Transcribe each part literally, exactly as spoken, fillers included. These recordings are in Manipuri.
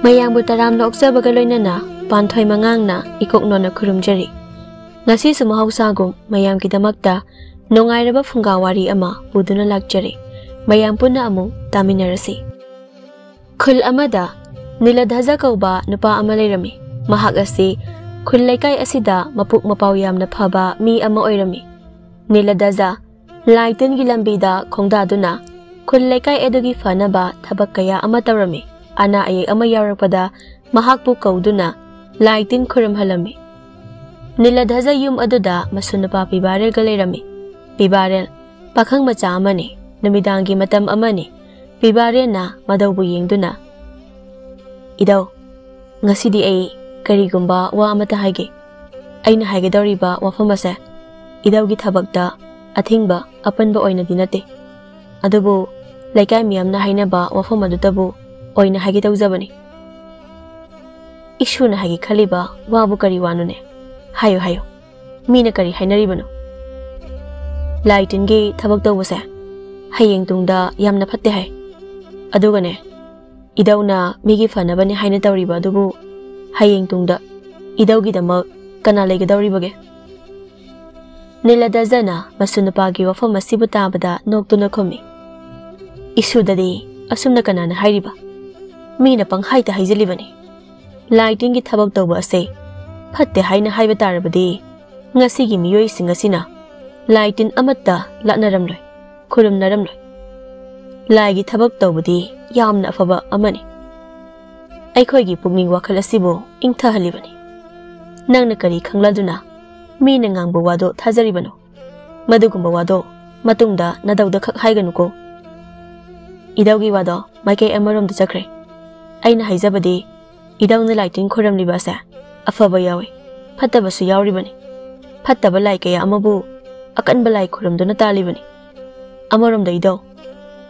ꯃꯌꯥꯝꯕꯨ ꯇꯔꯥꯝꯅ ꯑꯣꯛꯆꯕꯒ ꯂꯣꯏꯅꯅ ꯄꯥꯟꯊꯣꯏ ꯃꯉꯥꯡꯅ ꯏꯀꯣꯛ ꯅꯣꯟꯅ ꯈꯨꯔꯨꯝꯖꯔꯤ꯫ ꯉꯁꯤꯁꯨ ꯃꯍꯧꯁꯥꯒꯨꯝ ꯃꯌꯥꯝꯒꯤꯗꯃꯛꯇ ꯅꯨꯡꯉꯥꯏꯔꯕ ꯐꯨꯡꯒꯥ ꯋꯥꯔꯤ ꯑꯃ ꯄꯨꯗꯨꯅ ꯂꯥꯛꯆꯔꯤ꯫ ꯃꯌꯥꯝ ꯄꯨꯟꯅ ꯑꯃꯨꯛ ꯇꯥꯃꯤꯟꯅꯔꯁꯤ꯫ ꯈꯨꯜ ꯑꯃꯗ ꯅꯤꯂꯙꯖ ꯀꯧꯕ ꯅꯨꯄꯥ ꯑꯃ ꯂꯩꯔꯝꯃꯤ꯫ ꯃꯍꯥꯛ ꯑꯁꯤ ꯈꯨꯜ ꯂꯩꯀꯥꯏ ꯑꯁꯤꯗ ꯃꯄꯨꯛ ꯃꯄꯥꯎ ꯌꯥꯝꯅ ꯐꯕ ꯃꯤ ꯑꯃ ꯑꯣꯏꯔꯝꯃꯤ꯫ ꯅꯤꯂꯙꯖ ꯂꯥꯏ ꯇꯤꯟꯒꯤ ꯂꯝꯕꯤꯗ ꯈꯣꯡꯗꯥꯗꯨꯅ ꯈꯨꯜ ꯂꯩꯀꯥꯏ ꯑꯗꯨꯒꯤ ꯐꯅꯕ ꯊꯕꯛ ꯀꯌꯥ ꯑꯃ ꯇꯧꯔꯝꯃꯤ꯫ ꯑꯅꯥ ꯑꯌꯦꯛ ꯑꯃ ꯌꯥꯎꯔꯛꯄꯗ ꯃꯍꯥꯛꯄꯨ ꯀꯧꯗꯨꯅ ꯂꯥꯏ ꯇꯤꯟ ꯈꯨꯔꯨꯝꯍꯜꯂꯝꯃꯤ꯫ ꯅꯤꯂꯙꯖ ꯌꯨꯝ ꯑꯗꯨꯗ ꯃꯁꯨ ꯅꯨꯄꯥ ꯄꯤꯕꯥꯔꯦꯜꯒ ꯂꯩꯔꯝꯃꯤ꯫ ꯄꯤꯕꯥꯔꯦꯜ ꯄꯥꯈꯪ ꯃꯆꯥ ꯑꯃꯅꯤ꯫ ꯅꯨꯃꯤꯗꯥꯡꯒꯤ ꯃꯇꯝ ꯑꯃꯅꯤ꯫ ꯄꯤꯕꯥꯔꯦꯜꯅ ꯃꯗꯧꯕꯨ ꯌꯦꯡꯗꯨꯅ, "ꯏꯙꯧ, ꯉꯁꯤꯗꯤ ꯑꯩ ꯀꯔꯤꯒꯨꯝꯕ ꯋꯥ ꯑꯃꯇ ꯍꯥꯏꯒꯦ꯫ ꯑꯩꯅ ꯍꯥꯏꯒꯗꯧꯔꯤꯕ ꯋꯥꯐꯝ ꯑꯁꯦ ꯏꯙꯧꯒꯤ ꯊꯕꯛꯇ ꯑꯊꯤꯡꯕ ꯑꯄꯟꯕ ꯑꯣꯏꯅꯗꯤ ꯅꯠꯇꯦ꯫ ꯑꯗꯨꯕꯨ ꯂꯩꯀꯥꯏ ꯃꯤꯌꯥꯝꯅ ꯍꯥꯏꯅꯕ ꯋꯥꯐꯝ ꯑꯗꯨꯇꯕꯨ ꯑꯣꯏꯅ ꯍꯥꯏꯒꯦ ꯇꯧꯖꯕꯅꯤ꯫" "ꯏꯁꯨꯅ ꯍꯥꯏꯒꯦ ꯈꯜꯂꯤꯕ ꯋꯥꯕꯨ ꯀꯔꯤ ꯋꯥꯅꯣꯅꯦ? ꯍꯥꯏꯌꯨ, ꯍꯥꯏꯌꯨ꯫ ꯃꯤꯅ ꯀꯔꯤ ꯍꯥꯏꯅꯔꯤꯕꯅꯣ?" "ꯂꯥꯏ ꯇꯤꯟꯒꯤ ꯊꯕꯛ ꯇꯧꯕꯁꯦ ꯍꯌꯦꯡ ꯇꯨꯡꯗ ꯌꯥꯝꯅ ꯐꯠꯇꯦ ꯍꯥꯏ꯫ ꯑꯗꯨꯒꯅꯦ, ꯏꯙꯧꯅ ꯃꯤꯒꯤ ꯐꯅꯕꯅꯦ ꯍꯥꯏꯅ ꯇꯧꯔꯤꯕ ꯑꯗꯨꯕꯨ ꯍꯌꯦꯡ ꯇꯨꯡꯗ ꯏꯙꯧꯒꯤꯗꯃꯛ ꯀꯅꯥ ꯂꯩꯒꯗꯧꯔꯤꯕꯒꯦ?" ꯅꯤꯂꯙꯖꯅ ꯃꯁꯨ ꯅꯨꯄꯥꯒꯤ ꯋꯥꯐꯝ ꯑꯁꯤꯕꯨ ꯇꯥꯕꯗ ꯅꯣꯛꯇꯨꯅ ꯈꯨꯝꯃꯤ, "ꯏꯁꯨꯗꯗꯤ ꯑꯁꯨꯝꯅ ꯀꯅꯥꯅ ꯍꯥꯏꯔꯤꯕ? ꯃꯤꯅ ꯄꯪꯍꯥꯏꯇ ꯍꯥꯏꯖꯤꯜꯂꯤꯕꯅꯤ꯫ ꯂꯥꯏ ꯇꯤꯟꯒꯤ ꯊꯕꯛ ꯇꯧꯕ ꯑꯁꯦ ꯐꯠꯇꯦ ꯍꯥꯏꯅ ꯍꯥꯏꯕ ꯇꯥꯔꯕꯗꯤ ꯉꯁꯤꯒꯤ ꯃꯤꯑꯣꯏꯁꯤꯡ ꯑꯁꯤꯅ ꯂꯥꯏ ꯇꯤꯟ ꯑꯃꯠꯇ ꯂꯥꯠꯅꯔꯝꯂꯣꯏ, ꯈꯨꯔꯨꯝꯅꯔꯝꯂꯣꯏ꯫ ꯂꯥꯏꯒꯤ ꯊꯕꯛ ꯇꯧꯕꯗꯤ ꯌꯥꯝꯅ ꯑꯐꯕ ꯑꯃꯅꯤ꯫ ꯑꯩꯈꯣꯏꯒꯤ ꯄꯨꯛꯅꯤꯡ ꯋꯥꯈꯜ ꯑꯁꯤꯕꯨ ꯏꯪꯊꯍꯜꯂꯤꯕꯅꯤ꯫ ꯅꯪꯅ ꯀꯔꯤ ꯈꯪꯂꯗꯨꯅ ꯃꯤꯅ ꯉꯥꯡꯕ ꯋꯥꯗꯣ ꯊꯥꯖꯔꯤꯕꯅꯣ? ꯃꯗꯨꯒꯨꯝꯕ ꯋꯥꯗꯣ ꯃꯇꯨꯡꯗ ꯅꯗꯧꯗ ꯈꯛ ꯍꯥꯏꯒꯅꯨꯀꯣ꯫" "ꯏꯙꯧꯒꯤ ꯋꯥꯗꯣ ꯃꯥꯏꯀꯩ ꯑꯃꯔꯣꯝꯗ ꯆꯠꯈ꯭ꯔꯦ꯫ ꯑꯩꯅ ꯍꯥꯏꯖꯕꯗꯤ, ꯏꯙꯧꯅ ꯂꯥꯏ ꯇꯤꯟ ꯈꯨꯔꯝꯂꯤꯕ ꯑꯁꯦ ꯑꯐꯕ ꯌꯥꯎꯏ, ꯐꯠꯇꯕꯁꯨ ꯌꯥꯎꯔꯤꯕꯅꯤ꯫ ꯐꯠꯇꯕ ꯂꯥꯏ ꯀꯌꯥ ꯑꯃꯕꯨ ꯑꯀꯟꯕ ꯂꯥꯏ ꯈꯨꯔꯨꯝꯗꯨꯅ ꯇꯥꯜꯂꯤꯕꯅꯤ꯫ ꯑꯃꯔꯣꯝꯗ ꯏꯙꯧ,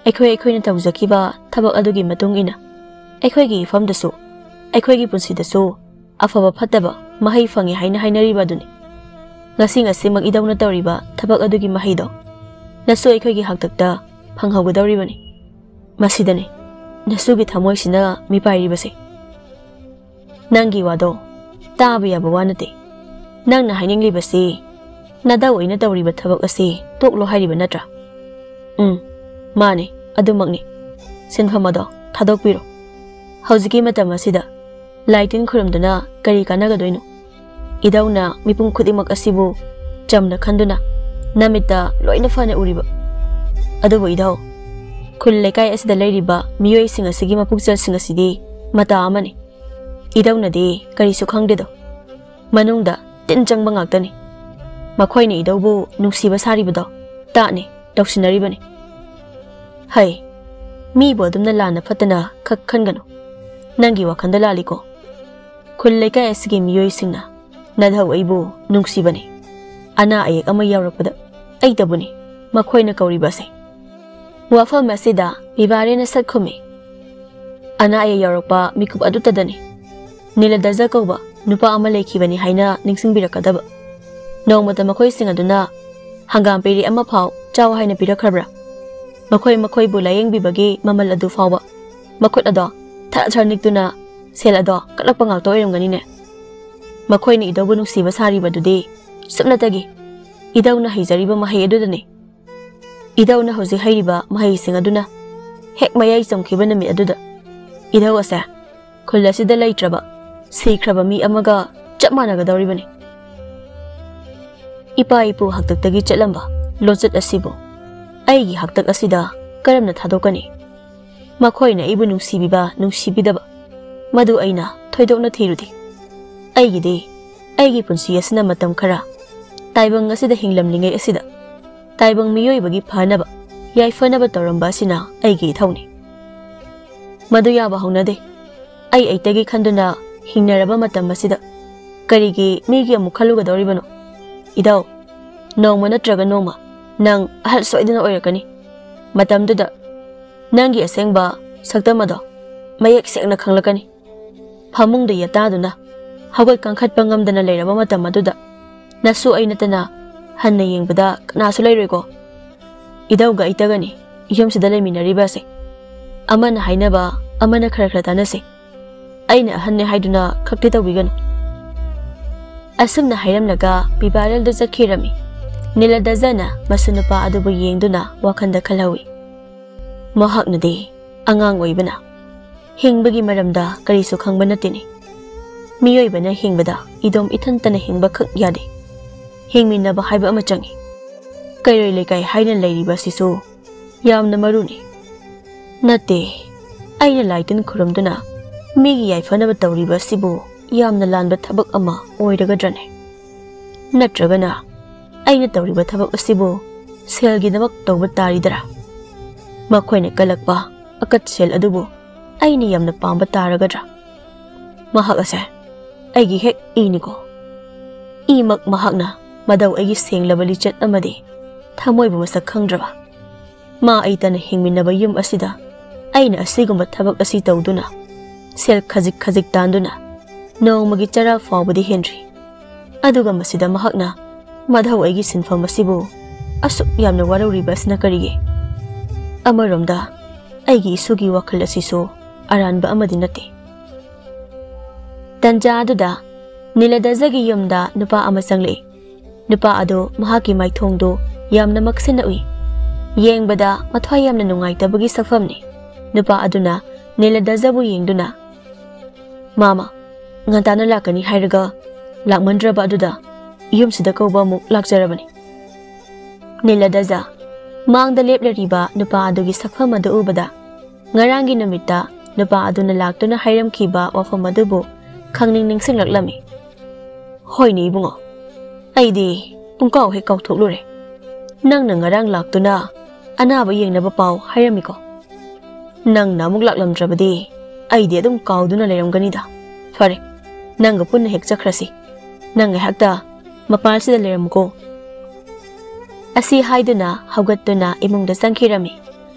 ꯑꯩꯈꯣꯏ ꯑꯩꯈꯣꯏꯅ ꯇꯧꯖꯈꯤꯕ ꯊꯕꯛ ꯑꯗꯨꯒꯤ ꯃꯇꯨꯡ ꯏꯟꯅ ꯑꯩꯈꯣꯏꯒꯤ ꯏꯐꯝꯗꯁꯨ, ꯑꯩꯈꯣꯏꯒꯤ ꯄꯨꯟꯁꯤꯗꯁꯨ ꯑꯐꯕ ꯐꯠꯇꯕ ꯃꯍꯩ ꯐꯪꯉꯤ ꯍꯥꯏꯅ ꯍꯥꯏꯅꯔꯤꯕ ꯑꯗꯨꯅꯤ꯫ ꯉꯁꯤ ꯉꯁꯤꯃꯛ ꯏꯙꯧꯅ ꯇꯧꯔꯤꯕ ꯊꯕꯛ ꯑꯗꯨꯒꯤ ꯃꯍꯩꯗꯣ ꯅꯁꯨ ꯑꯩꯈꯣꯏꯒꯤ ꯍꯥꯛꯇꯛꯇ ꯐꯪꯍꯧꯒꯗꯧꯔꯤꯕꯅꯤ꯫ ꯃꯁꯤꯗꯅꯤ ꯅꯁꯨꯒꯤ ꯊꯃꯣꯏꯁꯤꯅ ꯃꯤꯄꯥꯏꯔꯤꯕꯁꯦ꯫" ꯅꯪꯒꯤ ꯋꯥꯗꯣ ꯇꯥꯕ ꯌꯥꯕ ꯋꯥ ꯅꯠꯇꯦ꯫ ꯅꯪꯅ ꯍꯥꯏꯅꯤꯡꯂꯤꯕꯁꯤ ꯅꯗꯥꯎ ꯑꯩꯅ ꯇꯧꯔꯤꯕ ꯊꯕꯛ ꯑꯁꯤ ꯇꯣꯛꯂꯣ ꯍꯥꯏꯔꯤꯕ ꯅꯠꯇ꯭ꯔꯥ? ꯎꯝ, ꯃꯥꯅꯦ, ꯑꯗꯨꯃꯛꯅꯤ꯫ ꯁꯤꯟꯐꯝ ꯑꯗꯣ ꯊꯥꯗꯣꯛꯄꯤꯔꯣ꯫ ꯍꯧꯖꯤꯛꯀꯤ ꯃꯇꯝ ꯑꯁꯤꯗ ꯂꯥꯏ ꯇꯤꯟ ꯈꯨꯔꯨꯝꯗꯨꯅ ꯀꯔꯤ ꯀꯥꯟꯅꯒꯗꯣꯏꯅꯣ? ꯏꯙꯧꯅ ꯃꯤꯄꯨꯝ ꯈꯨꯗꯤꯡꯃꯛ ꯑꯁꯤꯕꯨ ꯆꯝꯅ ꯈꯟꯗꯨꯅ ꯅꯃꯤꯠꯇ ꯂꯣꯏꯅ ꯐꯅ ꯎꯔꯤꯕ꯫ ꯑꯗꯨꯕꯨ ꯏꯙꯧ, ꯈꯨꯜ ꯂꯩꯀꯥꯏ ꯑꯁꯤꯗ ꯂꯩꯔꯤꯕ ꯃꯤꯑꯣꯏꯁꯤꯡ ꯑꯁꯤꯒꯤ ꯃꯄꯨꯛꯆꯦꯜꯁꯤꯡ ꯑꯁꯤꯗꯤ ꯃꯇꯥ ꯑꯃꯅꯤ꯫ ꯏꯙꯧꯅꯗꯤ ꯀꯔꯤꯁꯨ ꯈꯪꯗꯦꯗꯣ꯫ ꯃꯅꯨꯡꯗ ꯇꯤꯟ ꯆꯪꯕ ꯉꯥꯛꯇꯅꯤ꯫ ꯃꯈꯣꯏꯅ ꯏꯙꯧꯕꯨ ꯅꯨꯡꯁꯤꯕ ꯁꯥꯔꯤꯕꯗꯣ ꯇꯥꯠꯅꯤ, ꯇꯧꯁꯤꯟꯅꯔꯤꯕꯅꯤ꯫ ꯍꯩ, ꯃꯤꯕꯨ ꯑꯗꯨꯝꯅ ꯂꯥꯟꯅ ꯐꯠꯇꯅ ꯈꯛ ꯈꯟꯒꯅꯨ꯫ ꯅꯪꯒꯤ ꯋꯥꯈꯜꯗ ꯂꯥꯜꯂꯤꯀꯣ꯫ ꯈꯨꯜ ꯂꯩꯀꯥꯏ ꯑꯁꯤꯒꯤ ꯃꯤꯑꯣꯏꯁꯤꯡꯅ ꯅꯙꯧ ꯑꯩꯕꯨ ꯅꯨꯡꯁꯤꯕꯅꯤ꯫ ꯑꯅꯥ ꯑꯌꯦꯛ ꯑꯃ ꯌꯥꯎꯔꯛꯄꯗ ꯑꯩꯇꯕꯨꯅꯤ ꯃꯈꯣꯏꯅ ꯀꯧꯔꯤꯕ ꯑꯁꯦ꯫ ꯋꯥꯐꯝ ꯑꯁꯤꯗ ꯃꯤꯕꯥꯔꯦꯅ ꯁꯛ ꯈꯨꯝꯃꯤ꯫ ꯑꯅꯥ ꯑꯌꯦꯛ ꯌꯥꯎꯔꯛꯄ ꯃꯤꯀꯨꯞ ꯑꯗꯨꯇꯗꯅꯤ꯫ ꯅꯤꯂꯗꯖ ꯀꯧꯕ ꯅꯨꯄꯥ ꯑꯃ ꯂꯩꯈꯤꯕꯅꯤ ꯍꯥꯏꯅ ꯅꯤꯡꯁꯤꯡꯕꯤꯔꯛꯀꯗꯕ꯫ ꯅꯣꯡꯃꯇ ꯃꯈꯣꯏꯁꯤꯡ ꯑꯗꯨꯅ ꯍꯪꯒꯥꯝ ꯄꯦꯔꯤ ꯑꯃ ꯐꯥꯎ ꯆꯥꯎ ꯍꯥꯏꯅ ꯄꯤꯔꯛꯈ꯭ꯔꯕ꯭ꯔꯥ? ꯃꯈꯣꯏ ꯃꯈꯣꯏꯕꯨ ꯂꯥꯌꯦꯡꯕꯤꯕꯒꯤ ꯃꯃꯜ ꯑꯗꯨ ꯐꯥꯎꯕ ꯃꯈꯨꯠ ꯑꯗꯣ ꯊꯔ ꯊꯔ ꯅꯤꯛꯇꯨꯅ ꯁꯦꯜ ꯑꯗꯣ ꯀꯠꯂꯛꯄ ꯉꯥꯛꯇ ꯑꯣꯏꯔꯝꯒꯅꯤꯅꯦ꯫ ꯃꯈꯣꯏꯅ ꯏꯙꯧꯕꯨ ꯅꯨꯡꯁꯤꯕ ꯁꯥꯔꯤꯕꯗꯨꯗꯤ ꯁꯨꯞꯅꯇꯒꯤ ꯏꯙꯧꯅ ꯍꯩꯖꯔꯤꯕ ꯃꯍꯩ ꯑꯗꯨꯗꯅꯤ꯫ ꯏꯙꯧꯅ ꯍꯧꯖꯤꯛ ꯍꯩꯔꯤꯕ ꯃꯍꯩꯁꯤꯡ ꯑꯗꯨꯅ ꯍꯦꯛ ꯃꯌꯥꯏ ꯆꯝꯈꯤꯕ ꯅꯨꯃꯤꯠ ꯑꯗꯨꯗ ꯏꯙꯧ ꯑꯁꯦ ꯈꯨꯜ ꯑꯁꯤꯗ ꯂꯩꯇ꯭ꯔꯕ, ꯁꯤꯈ꯭ꯔꯕ ꯃꯤ ꯑꯃꯒ ꯆꯞ ꯃꯥꯟꯅꯒꯗꯧꯔꯤꯕꯅꯤ꯫ ꯏꯄꯥ ꯏꯄꯨ ꯍꯥꯛꯇꯛꯇꯒꯤ ꯆꯠꯂꯝꯕ ꯂꯣꯟꯆꯠ ꯑꯁꯤꯕꯨ ꯑꯩꯒꯤ ꯍꯥꯛꯇꯛ ꯑꯁꯤꯗ ꯀꯔꯝꯅ ꯊꯥꯗꯣꯛꯀꯅꯤ? ꯃꯈꯣꯏꯅ ꯑꯩꯕꯨ ꯅꯨꯡꯁꯤꯕꯤꯕ, ꯅꯨꯡꯁꯤꯕꯤꯗꯕ, ꯃꯗꯨ ꯑꯩꯅ ꯊꯣꯏꯗꯣꯛꯅ ꯊꯤꯔꯨꯗꯦ꯫ ꯑꯩꯒꯤꯗꯤ ꯑꯩꯒꯤ ꯄꯨꯟꯁꯤ ꯑꯁꯤꯅ ꯃꯇꯝ ꯈꯔ ꯇꯥꯏꯕꯪ ꯑꯁꯤꯗ ꯍꯤꯡꯂꯝꯂꯤꯉꯩ ꯑꯁꯤꯗ ꯇꯥꯏꯕꯪ ꯃꯤꯑꯣꯏꯕꯒꯤ ꯐꯅꯕ, ꯌꯥꯏꯐꯅꯕ ꯇꯧꯔꯝꯕ ꯑꯁꯤꯅ ꯑꯩꯒꯤ ꯏꯊꯧꯅꯤ꯫ ꯃꯗꯨ ꯌꯥꯕ ꯍꯧꯅꯗꯦ꯫ ꯑꯩ ꯑꯩꯇꯒꯤ ꯈꯟꯗꯨꯅ ꯍꯤꯡꯅꯔꯕ ꯃꯇꯝ ꯑꯁꯤꯗ ꯀꯔꯤꯒꯤ ꯃꯤꯒꯤ ꯑꯃꯨꯛ ꯈꯜꯂꯨꯒꯗꯧꯔꯤꯕꯅꯣ? ꯏꯙꯧ, ꯅꯣꯡꯃ ꯅꯠꯇ꯭ꯔꯒ ꯅꯣꯡꯃ ꯅꯪ ꯑꯍꯜ ꯁꯣꯏꯗꯅ ꯑꯣꯏꯔꯛꯀꯅꯤ꯫ ꯃꯇꯝꯗꯨꯗ ꯅꯪꯒꯤ ꯑꯁꯦꯡꯕ ꯁꯛꯇꯝ ꯑꯗꯣ ꯃꯌꯦꯛ ꯁꯦꯡꯅ ꯈꯪꯂꯛꯀꯅꯤ꯫ ꯐꯃꯨꯡꯗ ꯌꯦꯇꯥꯗꯨꯅ ꯍꯧꯒꯠ ꯀꯥꯡꯈꯠꯄ ꯉꯝꯗꯅ ꯂꯩꯔꯕ ꯃꯇꯝ ꯑꯗꯨꯗ ꯅꯁꯨ ꯑꯩ ꯅꯠꯇꯅ ꯍꯟꯅ ꯌꯦꯡꯕꯗ ꯀꯅꯥꯁꯨ ꯂꯩꯔꯣꯏꯀꯣ꯫ ꯏꯙꯧꯒ ꯑꯩꯇꯒꯅꯤ ꯌꯨꯝꯁꯤꯗ ꯂꯩꯃꯤꯟꯅꯔꯤꯕ ꯑꯁꯦ꯫ ꯑꯃꯅ ꯍꯥꯏꯅꯕ ꯑꯃꯅ ꯈꯔ ꯈꯔ ꯇꯥꯟꯅꯁꯦ꯫ ꯑꯩꯅ ꯑꯍꯟꯅꯦ ꯍꯥꯏꯗꯨꯅ ꯈꯛꯇꯤ ꯇꯧꯕꯤꯒꯅꯨ꯫ ꯑꯁꯨꯝꯅ ꯍꯥꯏꯔꯝꯂꯒ ꯄꯤꯕꯥꯔꯦꯜꯗ ꯆꯠꯈꯤꯔꯝꯃꯤ꯫ ꯅꯤꯂꯗꯖꯅ ꯃꯁꯨ ꯅꯨꯄꯥ ꯑꯗꯨꯕꯨ ꯌꯦꯡꯗꯨꯅ ꯋꯥꯈꯜꯗ ꯈꯜꯍꯧꯏ꯫ ꯃꯍꯥꯛꯅꯗꯤ ꯑꯉꯥꯡ ꯑꯣꯏꯕꯅ ꯍꯤꯡꯕꯒꯤ ꯃꯔꯝꯗ ꯀꯔꯤꯁꯨ ꯈꯪꯕ ꯅꯠꯇꯦꯅꯦ꯫ ꯃꯤꯑꯣꯏꯕꯅ ꯍꯤꯡꯕꯗ ꯏꯗꯣꯝ ꯏꯊꯟꯇꯅ ꯍꯤꯡꯕ ꯈꯛ ꯌꯥꯗꯦ꯫ ꯍꯤꯡꯃꯤꯟꯅꯕ ꯍꯥꯏꯕ ꯑꯃ ꯆꯪꯏ꯫ ꯀꯩꯔꯣꯏ ꯂꯩꯀꯥꯏ ꯍꯥꯏꯅ ꯂꯩꯔꯤꯕ ꯑꯁꯤꯁꯨ ꯌꯥꯝꯅ ꯃꯔꯨꯅꯤ꯫ ꯅꯠꯇꯦ, ꯑꯩꯅ ꯂꯥꯏ ꯇꯤꯟ ꯈꯨꯔꯨꯝꯗꯨꯅ ꯃꯤꯒꯤ ꯌꯥꯏꯐꯅꯕ ꯇꯧꯔꯤꯕ ꯑꯁꯤꯕꯨ ꯌꯥꯝꯅ ꯂꯥꯟꯕ ꯊꯕꯛ ꯑꯃ ꯑꯣꯏꯔꯒꯗ꯭ꯔꯅꯦ? ꯅꯠꯇ꯭ꯔꯒꯅ ꯑꯩꯅ ꯇꯧꯔꯤꯕ ꯊꯕꯛ ꯑꯁꯤꯕꯨ ꯁꯦꯜꯒꯤꯗꯃꯛ ꯇꯧꯕ ꯇꯥꯔꯤꯗꯔꯥ? ꯃꯈꯣꯏꯅ ꯀꯜꯂꯛꯄ ꯑꯀꯠ ꯁꯦꯜ ꯑꯗꯨꯕꯨ ꯑꯩꯅ ꯌꯥꯝꯅ ꯄꯥꯝꯕ ꯇꯥꯔꯒꯗ꯭ꯔꯥ? ꯃꯍꯥꯛ ꯑꯁꯦ ꯑꯩꯒꯤ ꯍꯦꯛ ꯏꯅꯤꯀꯣ꯫ ꯏꯃꯛ ꯃꯍꯥꯛꯅ ꯃꯗꯧ ꯑꯩꯒꯤ ꯁꯦꯡꯂꯕ ꯂꯤꯆꯠ ꯑꯃꯗꯤ ꯊꯃꯣꯏꯕꯨ ꯃꯁꯛ ꯈꯪꯗ꯭ꯔꯕ꯫ ꯃꯥ ꯑꯩꯇꯅ ꯍꯤꯡꯃꯤꯟꯅꯕ ꯌꯨꯝ ꯑꯁꯤꯗ ꯑꯩꯅ ꯑꯁꯤꯒꯨꯝꯕ ꯊꯕꯛ ꯑꯁꯤ ꯇꯧꯗꯨꯅ ꯁꯦꯜ ꯈꯖꯤꯛ ꯈꯖꯤꯛ ꯇꯥꯟꯗꯨꯅ ꯅꯣꯡꯃꯒꯤ ꯆꯔꯥ ꯐꯥꯎꯕꯗꯤ ꯍꯦꯟꯗ꯭ꯔꯤ꯫ ꯑꯗꯨꯒ ꯃꯁꯤꯗ ꯃꯍꯥꯛꯅ ꯃꯗꯧ ꯑꯩꯒꯤ ꯁꯤꯟꯐꯝ ꯑꯁꯤꯕꯨ ꯑꯁꯨꯛ ꯌꯥꯝꯅ ꯋꯥꯔꯧꯔꯤꯕ ꯑꯁꯤꯅ ꯀꯔꯤꯒꯤ? ꯑꯃꯔꯣꯝꯗ ꯑꯩꯒꯤ ꯏꯁꯨꯒꯤ ꯋꯥꯈꯜ ꯑꯁꯤꯁꯨ ꯑꯔꯥꯟꯕ ꯑꯃꯗꯤ ꯅꯠꯇꯦ꯫ ꯇꯟꯖꯥ ꯑꯗꯨꯗ ꯅꯤꯂꯗꯖꯒꯤ ꯌꯨꯝꯗ ꯅꯨꯄꯥ ꯑꯃ ꯆꯪꯂꯛꯏ꯫ ꯅꯨꯄꯥ ꯑꯗꯨ ꯃꯍꯥꯛꯀꯤ ꯃꯥꯏꯊꯣꯡꯗꯨ ꯌꯥꯝꯅ ꯃꯛꯁꯤꯟꯅ ꯎꯏ꯫ ꯌꯦꯡꯕꯗ ꯃꯊ꯭ꯋꯥꯏ ꯌꯥꯝꯅ ꯅꯨꯡꯉꯥꯏꯇꯕꯒꯤ ꯁꯛꯐꯝꯅꯤ꯫ ꯅꯨꯄꯥ ꯑꯗꯨꯅ ꯅꯤꯂꯗꯖꯕꯨ ꯌꯦꯡꯗꯨꯅ, "ꯃꯥꯃ, ꯉꯟꯇꯥꯅ ꯂꯥꯛꯀꯅꯤ ꯍꯥꯏꯔꯒ ꯂꯥꯛꯃꯟꯗ꯭ꯔꯕ ꯑꯗꯨꯗ ꯌꯨꯝꯁꯤꯗ ꯀꯧꯕ ꯑꯃꯨꯛ ꯂꯥꯛꯆꯔꯕꯅꯤ꯫" ꯅꯤꯂꯗꯖ ꯃꯥꯡꯗ ꯂꯦꯞꯂꯔꯤꯕ ꯅꯨꯄꯥ ꯑꯗꯨꯒꯤ ꯁꯛꯐꯝ ꯑꯗꯨ ꯎꯕꯗ, ꯉꯔꯥꯡꯒꯤ ꯅꯨꯃꯤꯠꯇ ꯅꯨꯄꯥ ꯑꯗꯨꯅ ꯂꯥꯛꯇꯨꯅ ꯍꯥꯏꯔꯝꯈꯤꯕ ꯋꯥꯐꯝ ꯑꯗꯨꯕꯨ ꯈꯪꯅꯤꯡ ꯅꯤꯡꯁꯤꯡꯂꯛꯂꯝꯃꯤ꯫ "ꯍꯣꯏꯅꯦ ꯏꯕꯨꯡꯉꯣ, ꯑꯩꯗꯤ ꯄꯨꯡꯀꯥꯎ ꯍꯦꯛ ꯀꯥꯎꯊꯣꯛꯂꯨꯔꯦ꯫ ꯅꯪꯅ ꯉꯔꯥꯡ ꯂꯥꯛꯇꯨꯅ ꯑꯅꯥꯕ ꯌꯦꯡꯅꯕ ꯄꯥꯎ ꯍꯥꯏꯔꯝꯃꯤꯀꯣ꯫ ꯅꯪꯅ ꯑꯃꯨꯛ ꯂꯥꯛꯂꯝꯗ꯭ꯔꯕꯗꯤ ꯑꯩꯗꯤ ꯑꯗꯨꯝ ꯀꯥꯎꯗꯨꯅ ꯂꯩꯔꯝꯒꯅꯤꯗ꯫ ꯐꯔꯦ, ꯅꯪꯒ ꯄꯨꯟꯅ ꯍꯦꯛ ꯆꯠꯈ꯭ꯔꯁꯤ꯫ ꯅꯪ ꯉꯥꯏꯍꯥꯛꯇ ꯃꯄꯥꯟꯁꯤꯗ ꯂꯩꯔꯝꯃꯨꯀꯣ꯫" ꯑꯁꯤ ꯍꯥꯏꯗꯨꯅ ꯍꯧꯒꯠꯇꯨꯅ ꯏꯃꯨꯡꯗ ꯆꯪꯈꯤꯔꯝꯃꯤ꯫